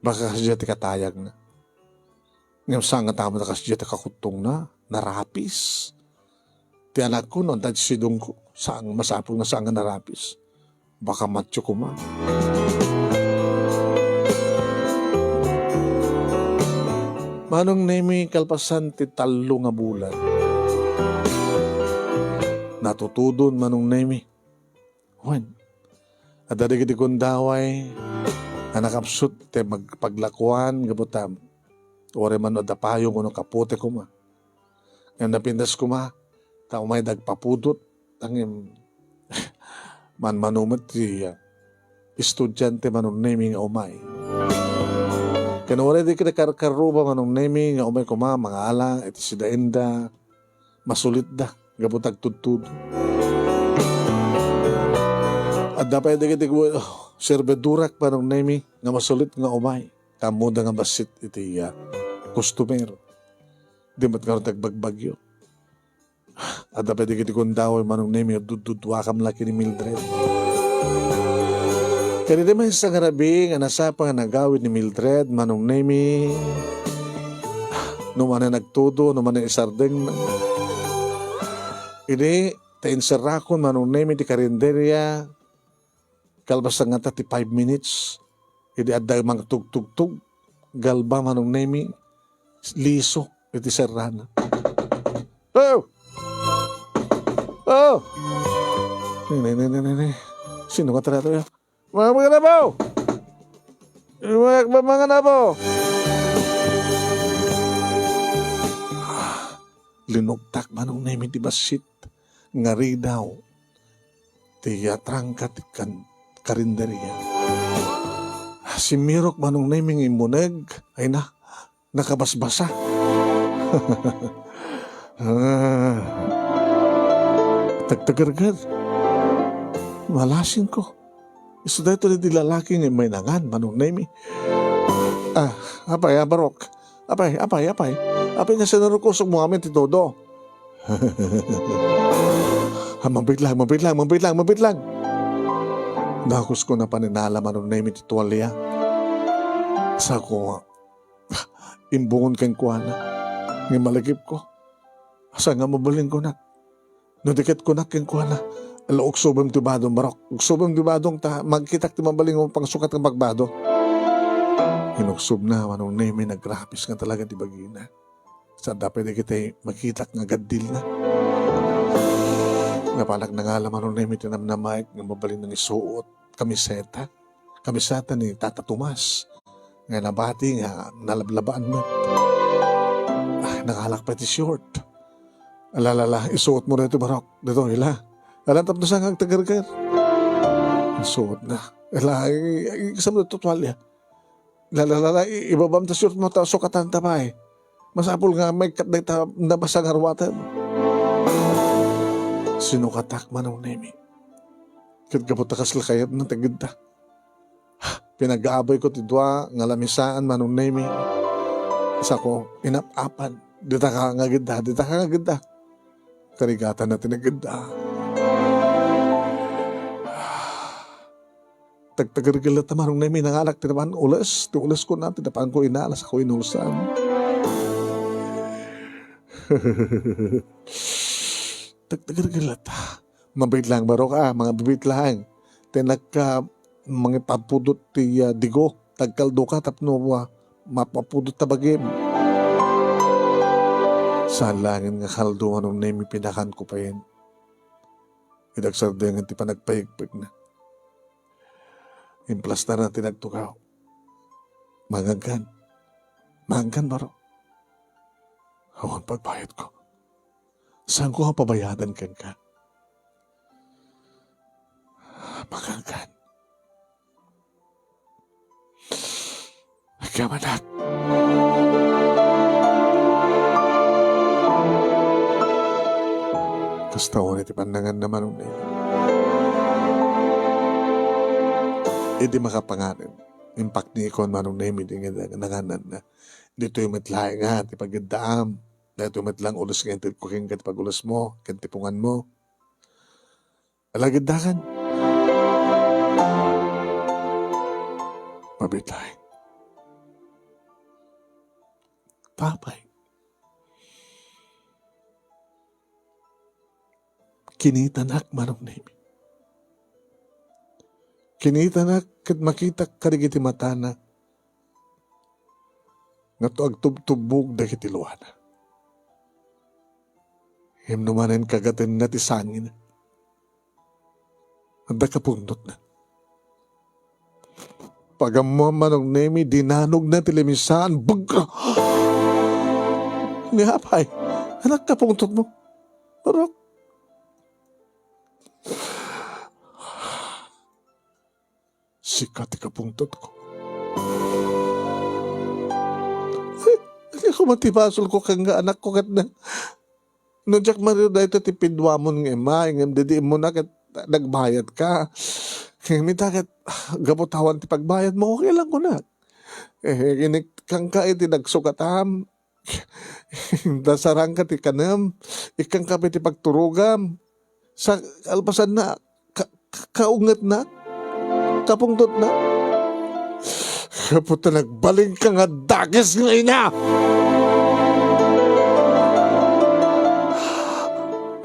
Baka kasdiay ti katayagna. Ngem saan nga tama ta kasdiay ti kakuttongna, narapis. Ti anakko, no adda ti sidongko, saan, masapul nga saan nga narapis. Baka matyo koma. Manong Nemi, kalpasan ti tallo nga bulan, natutudon, Manong Nemi. Wen, adda dagiti gundaway a nakapsut ti mag-, paglakuan gapu ta uray man no adda payong wenno kapote koma. Ngem napintas koma, ta umay dagpapudot, ngem manmano met ti, ah, estudiante Manong Nemi nga umay. Ken uray dagiti karkarruba Manong Nemi nga umay koma mangala iti sidaenda, masulitda gapu ta agtudtudo. Adda pay dagiti gu-, serbidurak Manong Nemi nga masulit nga umay. Ta ammoda nga bassit iti, ah, customer. Di met ngarud agbagbagyo. Adda pay dagiti gundaway Manong Nemi, dudduduakam la ken ni Mildred. Ken iti maysa nga rabii nga nasapa nga nagawid ni Mildred, Manong Nemi, no manen agtudo, no manen isardengna. Idi ta inserrakon, Manong Nemi, ti karinderia, kalpasan ngata ti five minutes, idi adda mangtugtugtog, galba Manong Nemi, liso iti serrana. Oh! Oh! Ne, ne, ne, ne, ne, ne. Sino nga talaga to? Mga mga nabo! Mga mga nabo! Linuktak Manong Nemi ti bassit nga ridaw ti, ah, trangka ti kan-, karinderia. Simmirok Manong Nemi nga immuneg, ay na, nakabasbasa. Ah. Tagtagargar. Malasingko. Isu daytoy ti lalaki nga immay nangan, Manong Nemi. Ah, apay, ah, Barok? Apay, apay, apay. Apay nga sinarukosok mo amin ti todo. Ah, mabitlang, mabitlang, mabitlang, mabitlang. Dakusko na paninala Manong Nemi ti tualia. Sako, imbungon kenkuana. Ngem malagipko. Asa nga mabalinko na? No di ket kunak kenkuana, "Ala, uksobem ti badong, Barok. Uksobem ti badong ta magkitak ti mabalin nga pangsukat nga bagbado." Inuksobna, Manong Nemi, nagrapis nga talaga ti bagina. Sadda pay dagiti makitak nga gaddilna. Napanak nangala, Manong Nemi, ti namnamaek nga mabalin nga isuot, kamiseta. Kamiseta ni Tata Tomas nga nabati nga nalablabaan met. Ah, nangalak pay ti short. Ala, ala, ala, isuot mo daytoy, Barok. Daytoy, ila. Ala, tapno saan nga agtagargar. Isuot na. Ala, i-, i-, ikasam daytoy tualya. Ala, ala, ala, i-, ibabam ta short mo, ta sukatan ta pay. Masapul nga maikkat dayta nabasa nga ruaten. Sinukatak, Manong Nemi. Ket gapu ta kasla kayatna ti agidda. Pinag-aabayko ti dua nga lamisaan, Manong Nemi. Sako, inap-apan. Dita ka nga agidda, dita ka nga agidda. Karigatanna ti nagidda. Tagtagargel ta, Manong Nemi, nangalak ti napan ules. Ti ules ko na, ti napan ko inala, sako inulsan. Tagtagargel ta. Mabitlang, Barok, ah, mga bibitlang. Ti nagka-, mangipapudot ti, ah, digo. Tagkaldo ka tapno, ah, mapapudot ta bagim. Saan laeng nga kaldo, Manong Nemi, pinakan ko payen. Idagsardengen ti panagpayegpegna. Implastarna ti nagtugaw. Mangagkan. Maangkan, baro? Awan pagbayadko. Saanko a pabayadan kenka? Maangkan. Agyaman, anak. Kasta unay ti pannanganna, Manong Nemi. Idi makapanganen, impaknikon, Manong Nemi, di nga nangananna. Ditoy met laeng nga ti pagiddaam. Daytoy met lang ulos nga intedko kenka ti pag-ulosmo ken ti punganmo. Alagiddakan. Mabiit laeng. Apay, kinitanak, Manong Nemi. Kinitanak ket makitak kadagiti matana nga agtubtubbog dagiti luana. Ngem no manen kagatenna ti sangina, adda kapungtotna. Pagammoan, Manong Nemi, dinanogna ti lamisaan. Bugga! Ni apay, anak, kapungtotmo. Urok. Sika ti kapungtotko. Ay, ania koma ti basolko ken nga anakko ket na, no diak mario dayta ti piduamon nga immay, ngem didiimmona ket nagbayadka. Ngem ita ket, gapu ta awan ti pagbayadmo, okay lang kunak. Eh, inikkanka iti nagsukatam. Dasarangka ti kanem, ikkanka pay ti pagturogam. Sa kalpasanna, ka-, ka-, kaungetna, kapungtotna. Gapu ta nagbalinka nga dakes nga ina!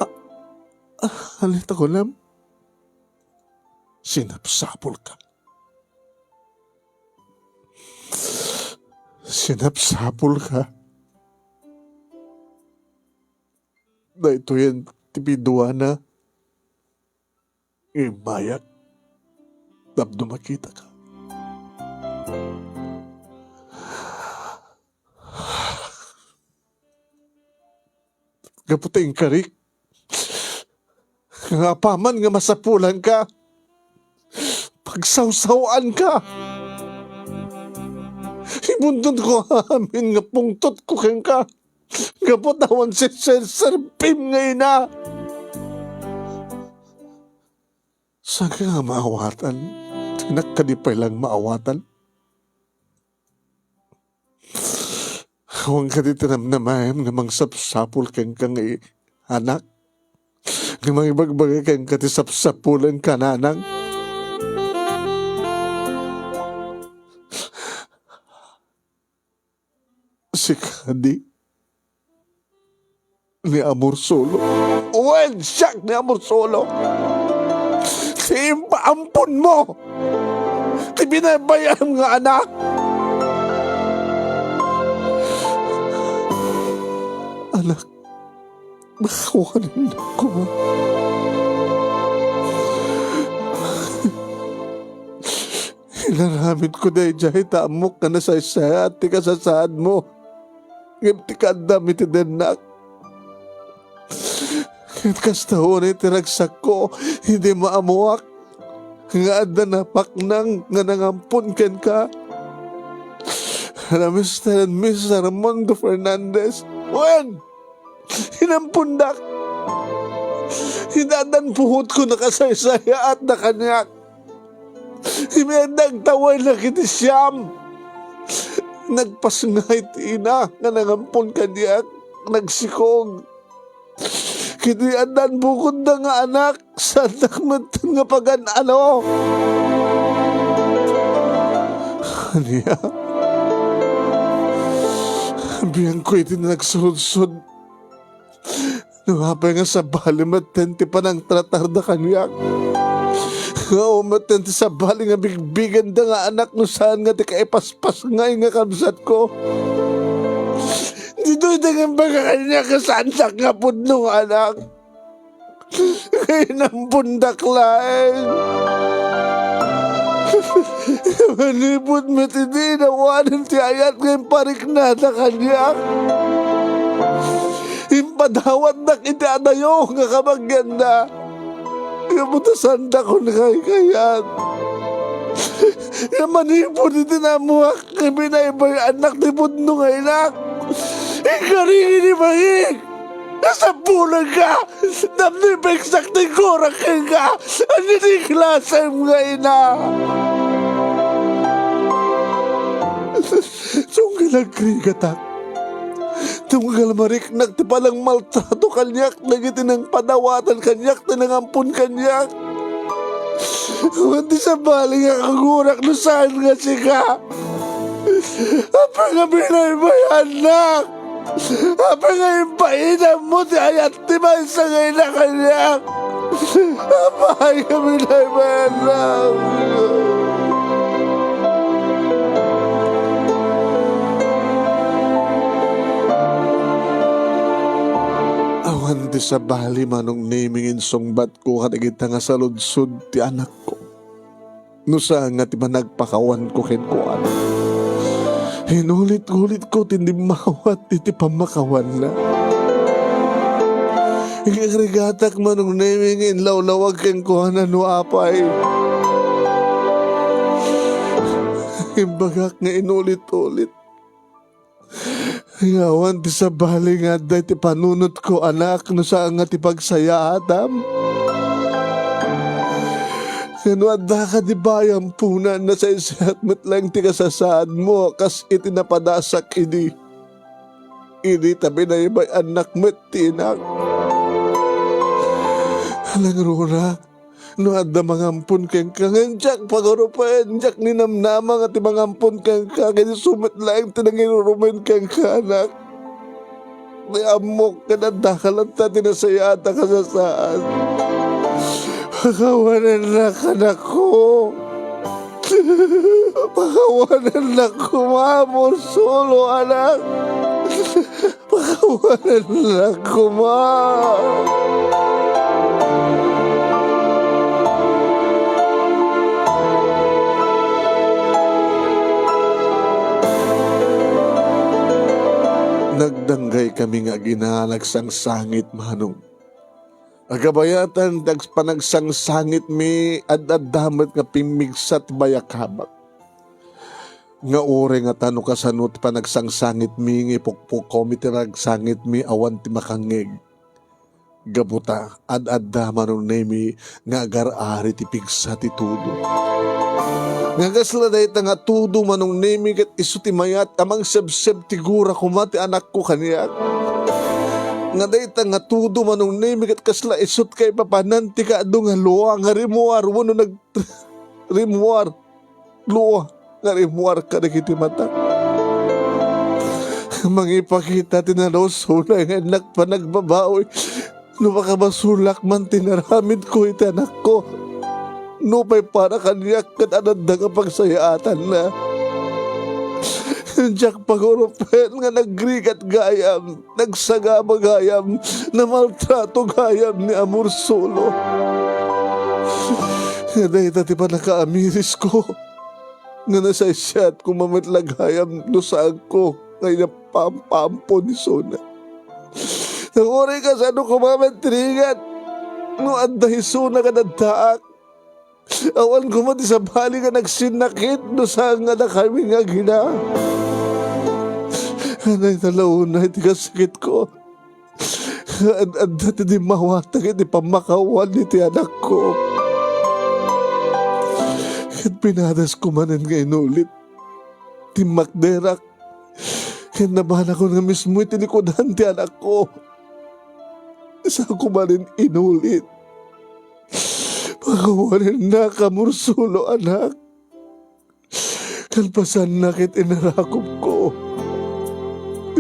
Ah, ah, ania ti kunam? Sinapsapulka. Sinapsapulka. Daytoyen ti piduana nga immayak tapno makitaka. Gapu ta inkarik nga apaman nga masapulanka, pagsawsawanka. Ibuntonko amin nga pungtotko kenka, gapu ta awan senserbim nga ina. Saan ka nga maawatan? Ti anak kadi pay lang maawatan? Awan kadi ti namnamaem nga mangsapsapul kenka nga i-, anak? Nga mangibagbaga kenka ti sapsapulenka, nanang? Sika di ni amor solo. Wen, siak ni amor solo. Ti impaamponmo ti binaybay-am nga anak. Anak, awanennak koma. Inaramidko daydiay ta ammok nga nasaysayaat ti kasasaadmo. Ngem ti kaaddam iti dennak. Ket kasta unay ti ragsakko idi maammoak nga adda napaknang nga nangampon kenka. Na Mister and Miss Armando Fernandez. Wen! Inampondak. Iti addan puotko, nakasaysayaatda kaniak. Immay adda agtawaynak iti siam, nagpasngay ti ina nga nangampon kaniak, nagsikog. Ket iti addan bukodda nga anak, saannak metten nga pagan-ano. Ania? Biangko iti nagsurodsod. No apay nga sabali metten ti panangtratarda kaniak, nga awan metten ti sabali nga bigbigenda nga anak no saan nga ti kaipaspasngay nga kabsatko. Ditoy ti ngimbag kaniak nga saannak nga pudno nga anak. Inampondak laeng. Manipud met idi, awanen ti ayat nga impariknada kaniak. Impadawatnak iti adayo nga kabagianna. Nga butasandakon nga kayat. Nga manipud iti naammoak nga binaybay-annak ti pudno nga inak. Inkari nga ibagik. Nasapulanka! Napno ipigsak ti gurak kenka! Ania ti klasem nga ina? Tunggal agrigatak, tunggal mariknak ti panangmaltrato kaniak dagiti nangpadawatan kaniak ti nangampon kaniak. Awan ti sabali nga kagurak no saan nga sika. Apay nga binaybayannak? Apay nga impainammo ti ayat ti maysa nga ina kaniak? Apay nga binaybayannak? Awan ti sabali, Manong Nemi, nga insungbatko kadagita nga saludsod ti anakko. No saan nga ti panagpakawanko kenkuana. Inulit-ulitko ti dimmawat iti pammakawanna. Ikarrigatak, Manong Nemi, nga inlawlawag kenkuana no apay. Imbagak nga inulit-ulit. Nga awan ti sabali nga adda iti panunotko, anak, no saan nga ti pagsayaatam. Nga no addaka di bayam punan, nasaysayaat met laeng ti kasasaadmo, kas iti napadasak idi. Idi ta binaybay-annak met ti inak. Nangruna, no adda mangampon kenka, ngem diak pagarupen, diak ninamnama nga ti mangampon kenka, ket isu met laeng ti nangirurumen kenka, anak. Ti ammok ket addaka latta ti nasayaat a kasasaad. Pakawanennak, anakko. Pakawanennak koma, Amor Solo, anak. Pakawanennak koma. Nagdanggaykami nga agina, nagsangsangit, Manong. Agabayatan ti ags-, panagsangsangitmi, ad-adda met nga pimmigsa ti bayakabak. Nga uray ngata no kasano ti panagsangsangitmi, nga ipukpukawmi ti ragsangitmi, awan ti makangngeg. Gapu ta, ad-adda, Manong Nemi, nga agar-ari ti pigsa ti tudo. Nga kasla dayta nga tudo, Manong Nemi, ket isu ti mayat a mangsebseb ti gura koma ti anakko kaniak. Nga dayta nga tudo, Manong Nemi, ket kasla isu ti kaipapanan ti kaadu nga lua nga rimmuar wenno nag-, rimmuar. Lua nga rimmuar kadagiti mata. Mangipakita ti nalusoda nga innak panagbabawi no makabasolak man ti inaramidko iti anakko. Nupay para kaniak ket adda nga pagsayaatanna. Diak pagurupen nga nagrigat gayam, nagsagaba gayam, namaltrato gayam ni Amor Solo. Nga dayta ti pannakaamirisko. Nga nasaysayaat koma met la gayam no saanko nga inappampampon isuna. Uray kasano koma met ti rigat no adda isuna nga addaak. Awan koma ti sabali nga nagsinnakit no saan nga dakami nga agina. Anay ta la unay ti kasakitko. Ad-adda ti dimmawatak iti pammakawan iti anakko. Ket pinadasko manen nga inulit. Timmakderak. Ket nabanakon nga mismo iti likudan ti anakko. Saanko manen inulit. Pakawanennak, Amor Solo, anak. Kalpasanna ket inarakupko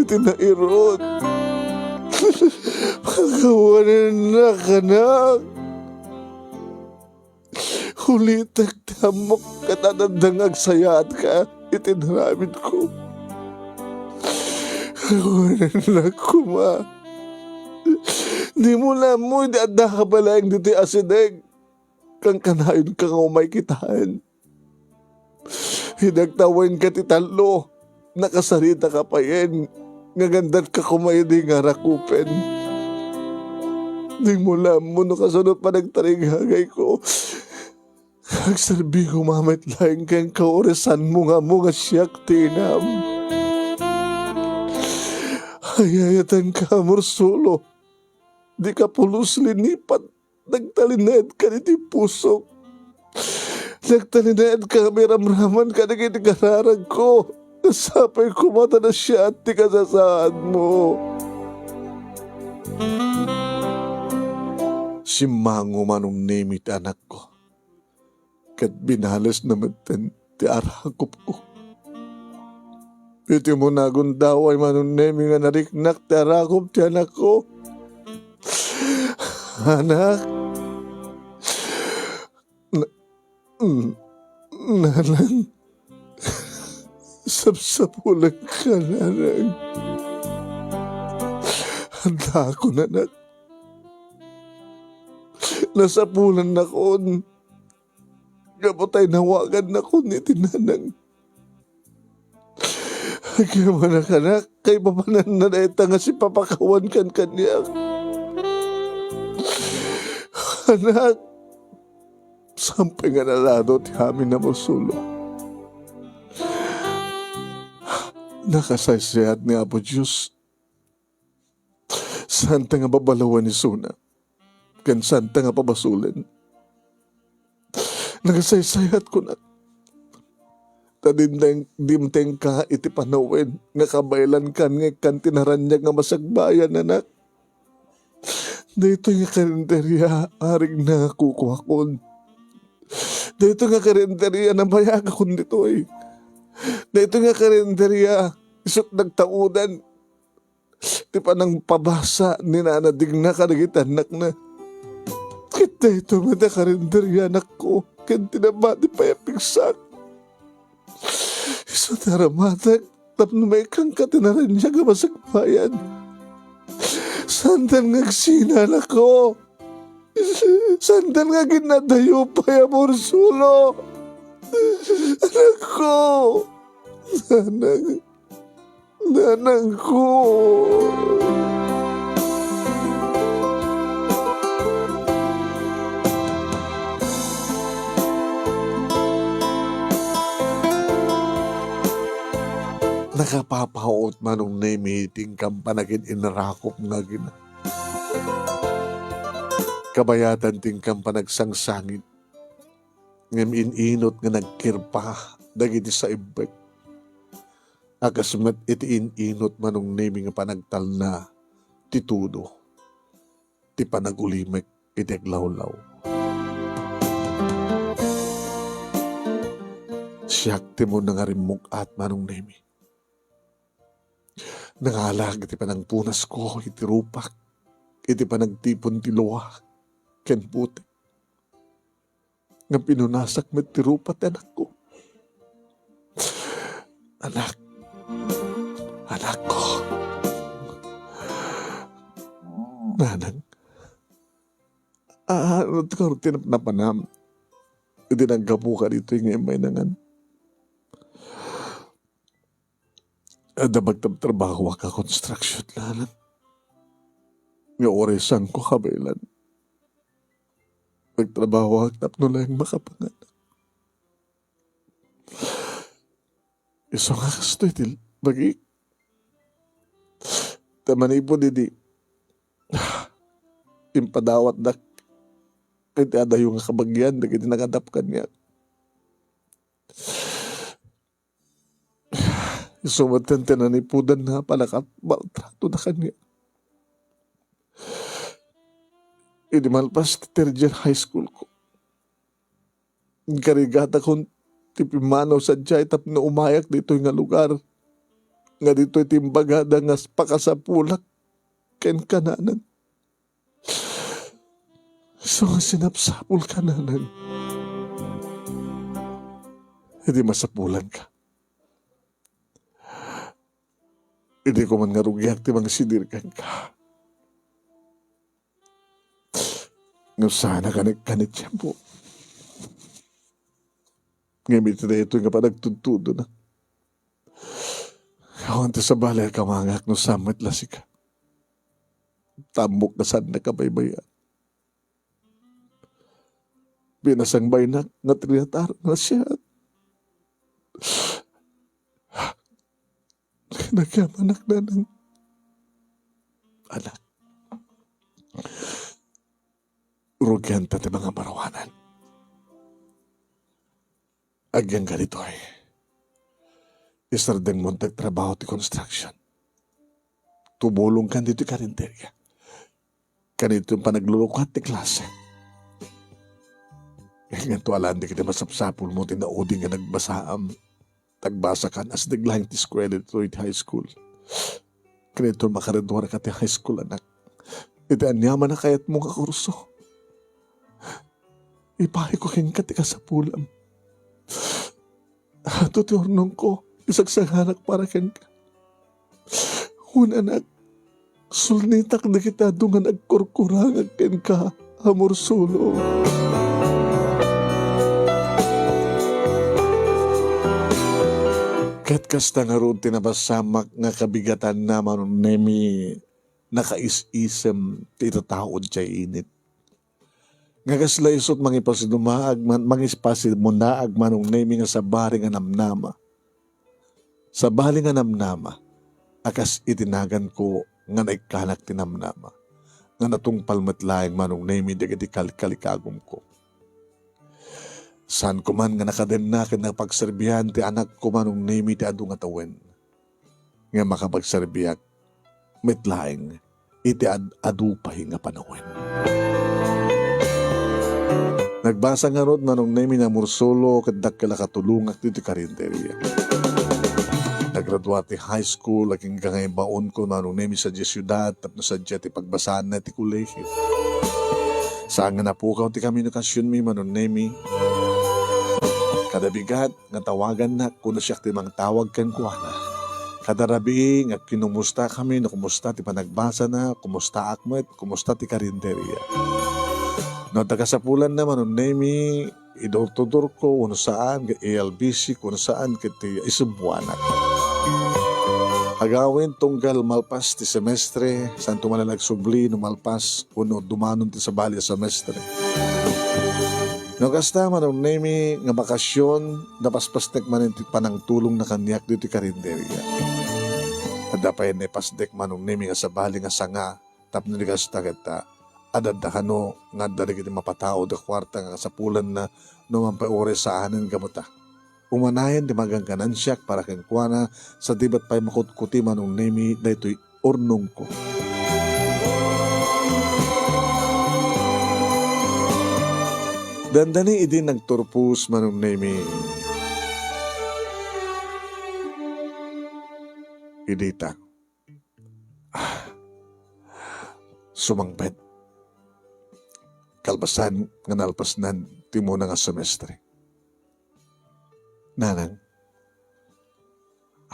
iti nairut. Pakawanennak, anak. Ulitek ti ammok ket adda nga agsayaatka iti inaramidko. Pakawanennak koma. Dimo ammo idi addaka pay laeng ditoy asideg. Kankanayonka nga umay kitaen. Ti nagtawenka ti tallo, nakasaritaka payen nga gandatka koma idi nga rakupen. Dimo la ammo no kasano panagtarigagayko. Agserbi koma met laeng kenka, urisanmo nga ammo nga siak ti inam. Ay-ayatenka, Amor Solo. Dika pulos linipat. Nagtalinaedka iti pusok. Nagtalinaedka nga miramraman kadagiti kararagko. Sapay koma ta nasiaat ti kasasaadmo. Simmango Manong Nemi ti anakko, ket binalesna metten ti arakupko. Iti mo nagundaway Manong Nemi nga nariknak ti arakup ti anakko. Anak, na-, n-, nanang, sapsapulanka, nanang. Addaakon, anak. Nasapulannakon. Gapu ta inawagannakon iti nanang. Agyamanak, anak, kaipapananna dayta nga sipapakawankan kaniak. Anak, sapay nga nalado ti amin, Amor Solo. Nakasaysayaat ni Apo Dios. Saanta nga babalawen isuna, ken saanta nga pabasolen. Nakasaysayat, kunak, ta dimteng-, dimtengka iti panawen nga kabaelankan nga ikkan ti naraniag nga masakbayan, anak. Daytoy nga karinderia, arigna nga kukuakon. Daytoy nga karinderia, nabayagakon ditoy. Daytoy nga karinderia, isut' nagtaudan ti panangpabasa ni Nana Digna kadagiti annakna. Ket daytoy met a karinderia, anakko, ken ti nabati pay a pigsak. Isu ti aramatek tapno maikkanka ti naraniag a masakbayan. Saandan nga agsina, anakko. Saandan nga aginnadayo pay, Amor Solo. Anakko. Nanang. Nanangko. Nakapapaut Manong Nemi iti inkan panagin-inrakup nga agina. Kabayatan ti inkan panagsangsangit, ngem in-inut nga nagkirpa dagiti saibbek. A kas met iti in-inut Manong Nemi nga panagtalna ti tudo, ti panagulimek iti aglawlaw. Siak ti umuna nga rimmuk-at, Manong Nemi. Nangalak iti panangpunasko iti rupak, iti panagtipon ti luak ken putek. Ngem pinunasak met ti rupa ti anakko. Anak, anakko. Nanang, ano ti karo ti napnapanam iti naggapuka ditoy nga imainangan? Adda pagtrabtrabahoak a construction laeng nga urisanko kabaelan. Nagtrabahoak tapno laeng makapanganak. Isu nga kastoy ti bagik. Ta manipud idi impadawatdak iti adayo nga kabagian dagiti nangadap kaniak. Isu met ti nanipudanna a panakamaltratona kaniak. Idi malpas ti third year high school ko, inkarigatakon ti pimmanaw sadiay tapno umayak ditoy nga lugar, nga ditoy ti imbagada nga pakasapulak kenka, nanang. Isu nga sinapsapulka, nanang. Idi masapulanka, idi koma nga rugiak ti mangsidir kenka. Ngem saan a kanik-, kanit tiempo. Ngem iti daytoy nga panagtudtudona, awan ti sabali a kamangak no saan met la sika. Tammok nga saannak a baybay-an. Pinasangbaynak nga tinatar nga siak. Nagyamanak, nanang. Anak, rugianta ti mangamaruanan. Agingga ditoy, isardengmon ti agtrabaho ti construction. Tumulongkan ditoy karinderya. Kanito panaglulukat ti klase. Nganto alanti iti masapsapulmo ti naudi nga nagbasaam. Nagbasakan, asdeg laeng ti eskuela ditoy iti high school. Kanito makagraduarka ti high school, anak. Iti aniaman a kayatmo nga kurso, ipahayko kenka ti kasapulam. Adu ti urnongko, isagsaganak para kenka. Wen, anak, sulnitak dagiti adu nga nagkurkurangag kenka a mursulo. Ket kasta ngarud ti nabasamak nga kabigatanna, Manong Nemi, nakais-isem ti itataud diay init. Nga kasla isut' mangipasidumaag man, mangipasimunaag, Manong Nemi, nga sabali nga namnama. Sabali nga namnama a kas iti naganko nga naikkanak ti namnama, nga natungpal met laeng, Manong Nemi, dagiti kalkalikagumko. Saanko man nga nakadenna ken napagserbian ti anakko, Manong Nemi, ti adu nga tawen. Nga makapagserbiak met laeng iti ad-adu pay nga panawen. Nagbasa ngarud, Manong Nemi, a mursulo ket dakkel a katulongak ditoy karinderya. Naggraduar ti high school, agingga nga imbaonko, Manong Nemi, sadiay siudad tapno sadiay ti pagbasaanna ti kolehio. Saan nga napukaw ti komunikasionmi, Manong Nemi. Kada bigat, nga tawagannak, kuno siak ti mangtawag kenkuana. Kada rabii nga kinumusta kami no kumusta ti panagbasana, kumustaak met, kumusta ti karinderya. No adda kasapulanna, Manong Nemi, i-door to door ko, wenno saan, ket i-L B C ko, wenno saan, ket ti isubbuanak. Agawid tunggal malpas ti semestre, saanto man la agsubli no malpas wenno dumanon ti sabali a semestre. No kasta, Manong Nemi, nga bakasion, napaspasnek manen ti panangtulongna kaniak ditoy karinderya. Adda pay naipasdek, Manong Nemi, nga sabali nga sanga tapno di kasta ket, ah, adda kano nga adda dagiti mapataud a kuarta nga kasapulanna no man pay uray saanen gamuta. Umanayen ti maganganansiak para kenkuana, sa di met pay makutkuti, Manong Nemi, daytoy urnongko. Dandani idi nagturpos, Manong Nemi, idi ta, ah, sumangpet. Kalpasan nga nalpasnan ti umuna nga semestre. Nanang,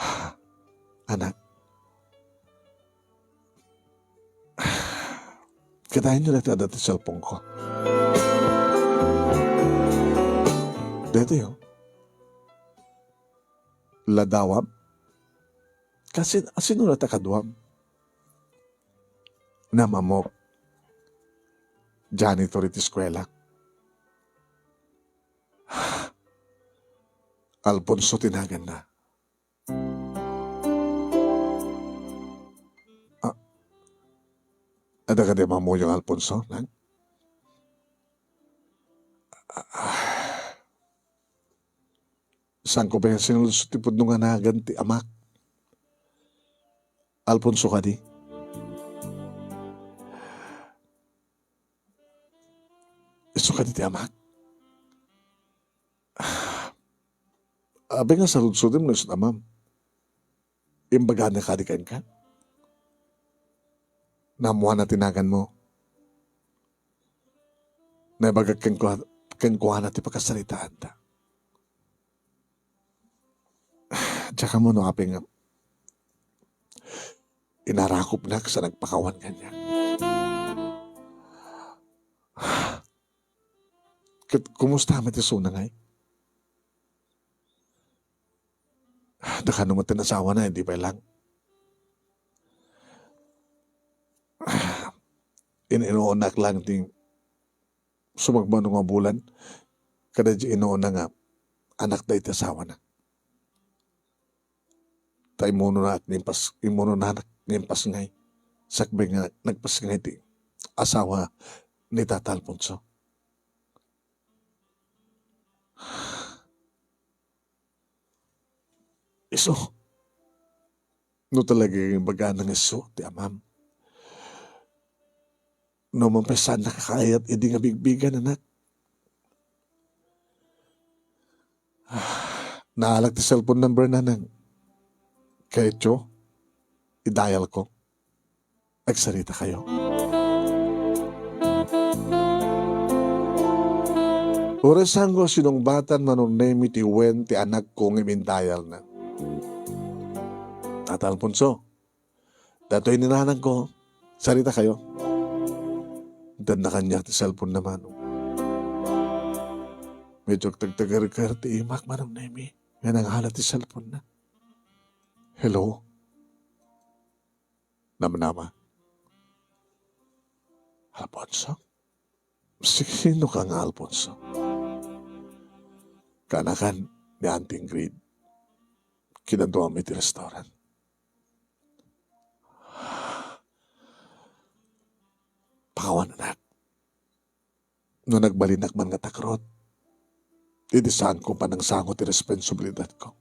ah, anak, ah, kitaenyo daytoy adda ti cellphone ko. Daytoy, oh. Ladawam? Kasin-, asino la ta kaduam? Naammok, janitor iti eskuela. Alfonso ti naganna. Ah, adda kadi ammoyo nga Alfonso, nang? Ah, saanko pay a sinulsol ti pudno nga nagan ti amak. Alfonso kadi? Isu kadi ti amak? Apay nga saludsodem no isu ti amam? Imbagana kadi kenka? Naammoanna ti naganmo? Naibagak kenku-, kenkuana ti pakasaritaanta. Diak ammo no apay nga inarakupnak sa nagpakawan kaniak. Ket kumusta met isuna ngay? Dakano met ti asawana, di pay lang. In-inuunak lang ti sumagmamano nga bulan, kada di inuuna nga anak dayta asawana. Ta immunonak nga impas-, immunonak nga impasngay. Sakbay nga nagpasngay ti asawa ni Tata Alfonso. Isu, no talaga nga ibagana nga isu ti amam, no man pay saannak a kaayat idi nga bigbigan, anak. Naalak ti cellphone number na nang. Kayatyo, i-dial ko. Agsarita kayo. Uray saanko a sinungbatan, Manong Nemi, ti wen ti anakko nga in-dial na. Tata Alfonso, datoy ni nanangko, sarita kayo. Intanna kaniak ti cellphone na, Manong. Medyo agtagtagargar ti imak, Manong Nemi, nga nangala ti cellphone na. Hello? Namnama. Alfonso? Sino ka nga Alfonso? Kaanakan ni Auntie Ingrid. Kinaduami ti restaurant. Pakawan, anak. No nagbalinak man nga takrot, idi saanko panangsango ti responsabilidadko.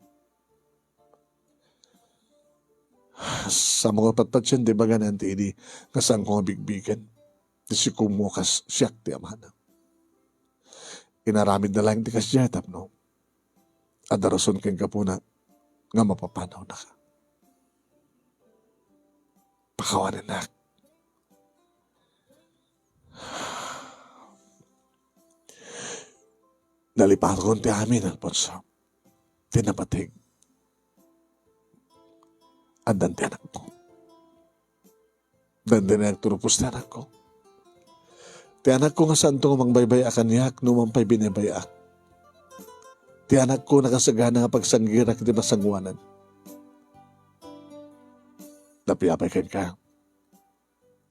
Sa mga patpatien, di ba ganan ti idi nga saanko nga bigbigen ti sikomo kas siak ti amana? Inaramidna laeng ti kasdiay tapno adda rason ken gapuna nga mapapanawnaka. Pakawan, anak. Nalipaton ti amin, Alfonso. Ti napateg, addan ti anakko. Dandani nagturpos ti anakko. Ti anakko nga saanto nga mangbaybay-a kaniak no man pay binaybay-ak. Ti anakko nakasagana nga pagsanggirak iti masangoanan. Napiapay kenka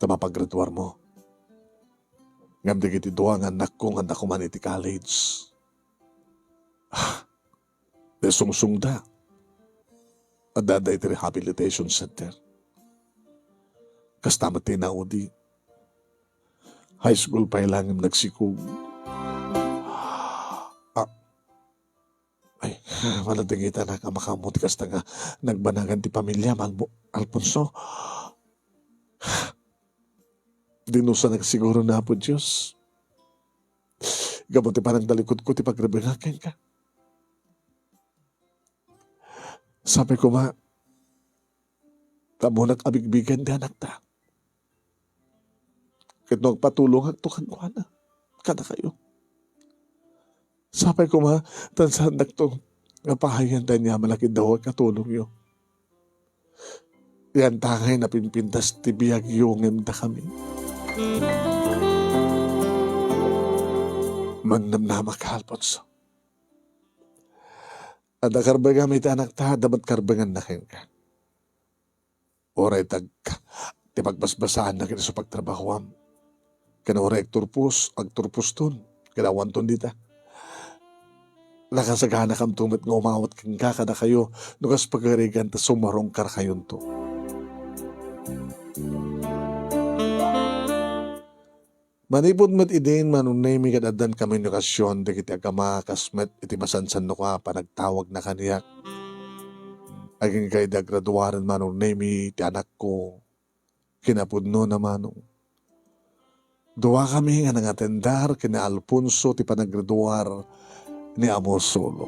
ta mapagraduarmo. Ngem dagiti dua nga annakko nga adda koman iti college, ah, naisungsongda. Adda iti rehabilitation center. Kasta met ti naudi. High school pay lang ngem nagsikog. Ah, ay, manadingitanak a makaammo ti kasta nga nagbanagan ti pamiliam, Albo-, Alfonso. Dinusanak siguro ni Apo Dios gapu ti panagtalikudko ti pagrebengak kenka. Sapay koma, ta ammonak a bigbigen ti anakta. Ket no agpatulongakto kenkuana, kadakayo. Sapay koma, ta saandakto nga pahayen ti aniaman a kiddawek a tulongyo. Yantangay napimpintas ti biagyo ngem dakami. Mannamnamak, Alfonso. Adda karbengam iti anakta, adda met karbenganna kenka. Uray tag-, ti pagbasbasaanna ken isu pagtrabahoam. Ken uray agturpos, agturposton, ken awanton dita. Nakasaganakamto met nga umawat kenka kadakayo no kas pagarigan ta sumarungkarkayonto. Manipud met idin, Manong Nemi, ket addan komunikasion dagiti agama kas met iti masansanok a panagtawagna kaniak. Agingga idi agraduaren, Manong Nemi, ti anakko, kinapudnona, Manong. Duakami nga nangatendar ken ni Alfonso ti panagraduar ni Amo Solo.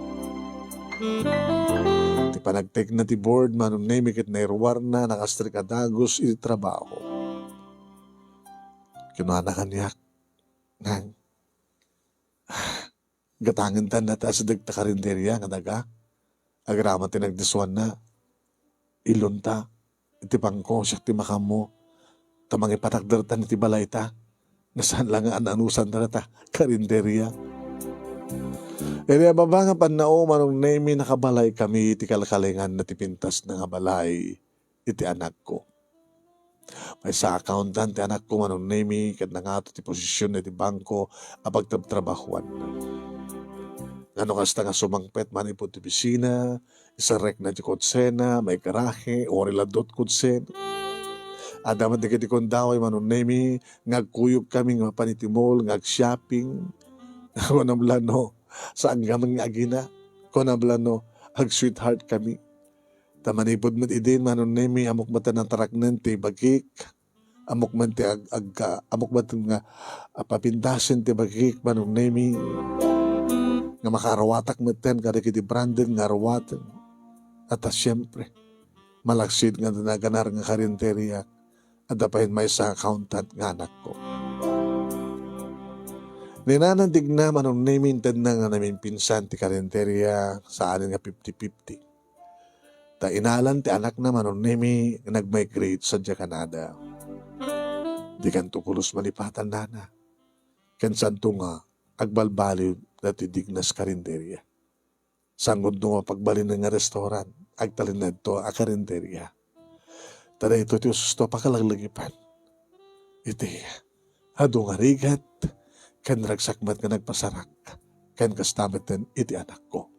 Ti panagtekna ti board, Manong Nemi, ket nairuarna, nakastrek a dagus iti trabaho. Kinuna kaniak, Nang, gatangentan dayta asideg ta karinderia nga daga. Agraman ti nagdisuanna, ilonta iti bangko, siak ti makaammo, ta mangipatakdertan iti balayta. Saan la nga an-anusanda dayta karinderia. Iti ababa nga pannao, Manong Nemi, nakabalaykami ti kalkalinganna ti pintasna nga balay iti anakko. Maysa a accountant ti anakko, Manong Nemi, ket nangato ti posisionna iti bangko a pagtrabtrabahuanna. Ngano kasta nga sumangpet manipud ti opisina, iserrekna ti kotsena, maigarahe, uray la dot kotsena. Adda met dagiti gundaway, Manong Nemi, nga agkuyogkami nga mapan iti mall, nga ag-shopping. Kunam la no, saanka man nga agina. Kunam la no, ag-sweetheart kami. Ta manipud met idin, Manong Nemi, ammok met a nataraknen ti bagik. Ammok met ti ag-, agka-, ammok met nga, ah, papintasen ti bagik, Manong Nemi. Nga makaaruatak metten kadagiti branded nga aruaten. At, ah, siempre, malaksid nga naganar nga karinteria, adda pay maysa nga accountant nga anakko. Ni Nanang Digna, Manong Nemi, intedna nga namimpinsan ti karinteria, saanen nga fifty fifty. Ta inalan ti anakna, Manong Nemi, nga nag-migrate sadiay Canada. Dikanto pulos malipatan, nana. Ken saanto nga agbalbaliw daytoy Dignas karinteria. Saanto nga pagbalinen nga restaurant, agtalinaedto a karinteria. Ta daytoy ti ususto a pakalaglagipan iti adu nga rigat, ken ragsak met nga nagpasarak, ken kasta metten iti anakko.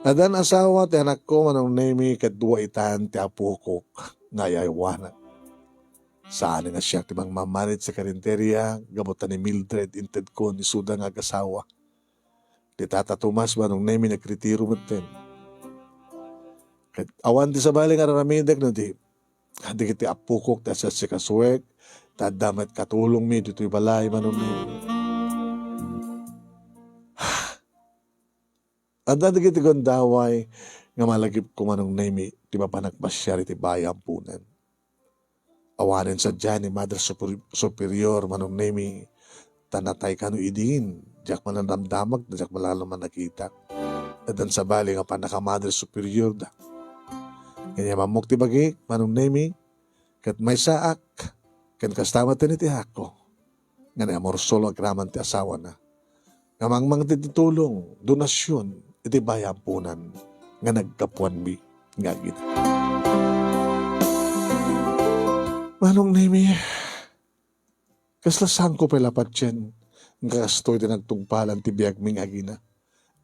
Addan asawa ti anakko, Manong Nemi, ket dua itan ti apokok nga ay-aywanak. Saan nga siak ti mangmamanage sa karinteria, gapu ta ni Mildred intedko ni Suda nga agasawa. Ni Tata Tomas, Manong Nemi, nagretiro metten. Ket awan ti sabali nga ar-aramidek no di, dagiti apokok ti asiasikasuek, ta adda met katulongmi ditoy balay, Manong Nemi. Adda dagiti gundaway nga malagipko, Manong Nemi, ti mapan agpasiar iti balay a amponan. Awanen sadiay ni Mother Super-, Superior, Manong Nemi, ta natay kano idin, diak man nadamdamag, diak man la nakitak. Addan sabali nga pannaka-Mother Superior da. Ngem ammok ti bagik, Manong Nemi, ket maysaak, ken kasta met ti ahakko. Nga ni Amor Solo agraman ti asawana, nga mangmangted ti tulong, donasion, iti balay a amponan nga naggapuanmi nga agina. Manong Nemi, kasla saanko pay la patien nga kastoy ti nagtungpalan ti biagmi nga agina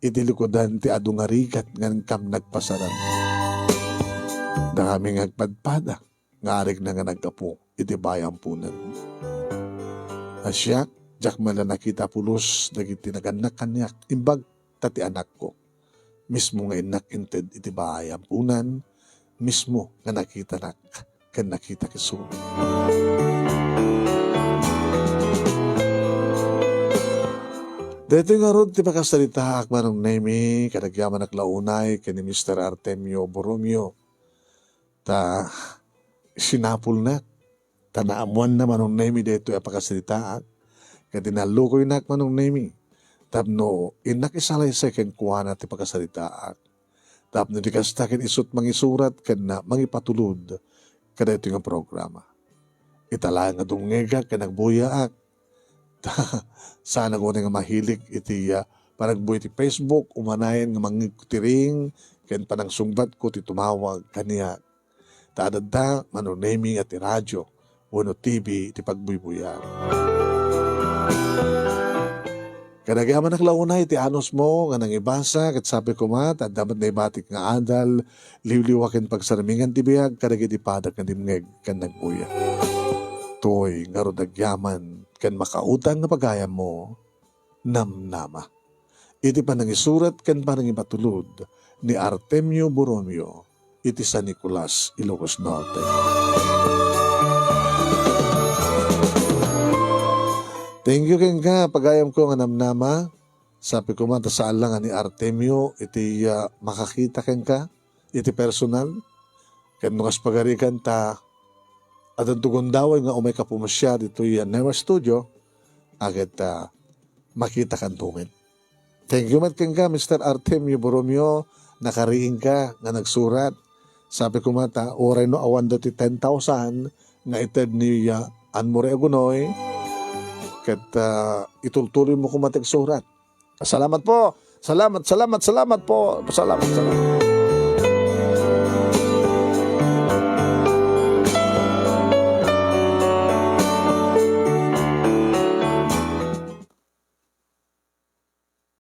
iti likudan ti adu nga rigat nga inkam nagpasarak. Dakami nga agpadpada nga arigna nga naggapu iti balay a amponan. A siak, diak man la nakita a pulos dagiti nagannak kaniak, imbag ta ti anakko mismo nga innak inted iti balay a amponan, mismo nga nakitanak ken nakitak isu. Daytoy ngarud ti pakasaritaak, Manong Nemi, ket agyamanak la unay ken ni Mister Artemio Borromeo. Ta sinapulnak, ta naammoanna, Manong Nemi, daytoy a pakasaritaak, ket inallukoynak, Manong Nemi, tapno innak isalaysay kenkuana ti pakasaritaak. Tapno di kasta ket isut' mangisurat ken na-, mangipatulod kadaytoy nga programa. Ita laeng nga dumngegak ken agbuyaak. Ta, saanak unay nga mahilik iti, ah, panagbuy iti Facebook, umanayen nga mangngegko ti ring ken panangsungbatko ti tumawag kaniak. Ta adda, Manong Nemi, nga ti radio wenno T V ti pagbuybuyaam. Ket agyamanak la unay ti anusmo nga nangibasa, ket sapay koma ta adda met naibatik nga adal, liwliwa ken pagsarmingan ti biag kadagiti padak nga dimngeg ken nagbuya. Toy ngarud agyaman ken makautang nga pagayammo, Namnama. Iti panangisurat ken panangipatulod ni Artemio Borromeo iti San Nicolas, Ilocos Norte. Thank you kenka, pagayamko nga Namnama. Sapay koma ta saan la nga ni Artemio iti, ah, makakita kenka iti personal. Ken no kas pagarigan ta addanto gundaway nga umayka pumasiar ditoy, ah, Neva Studio, a ket, ah, makitakanto met. Thank you met kenka, Mister Artemio Borromeo, nakariingka nga nagsurat. Sapay koma ta, uray no awan daytoy ten thousand nga ited ni, ah, Anne Marie Agunoy, ket, ah, itultuloymo koma ti agsurat. Salamat po. Salamat, salamat, salamat po. Salamat, salamat.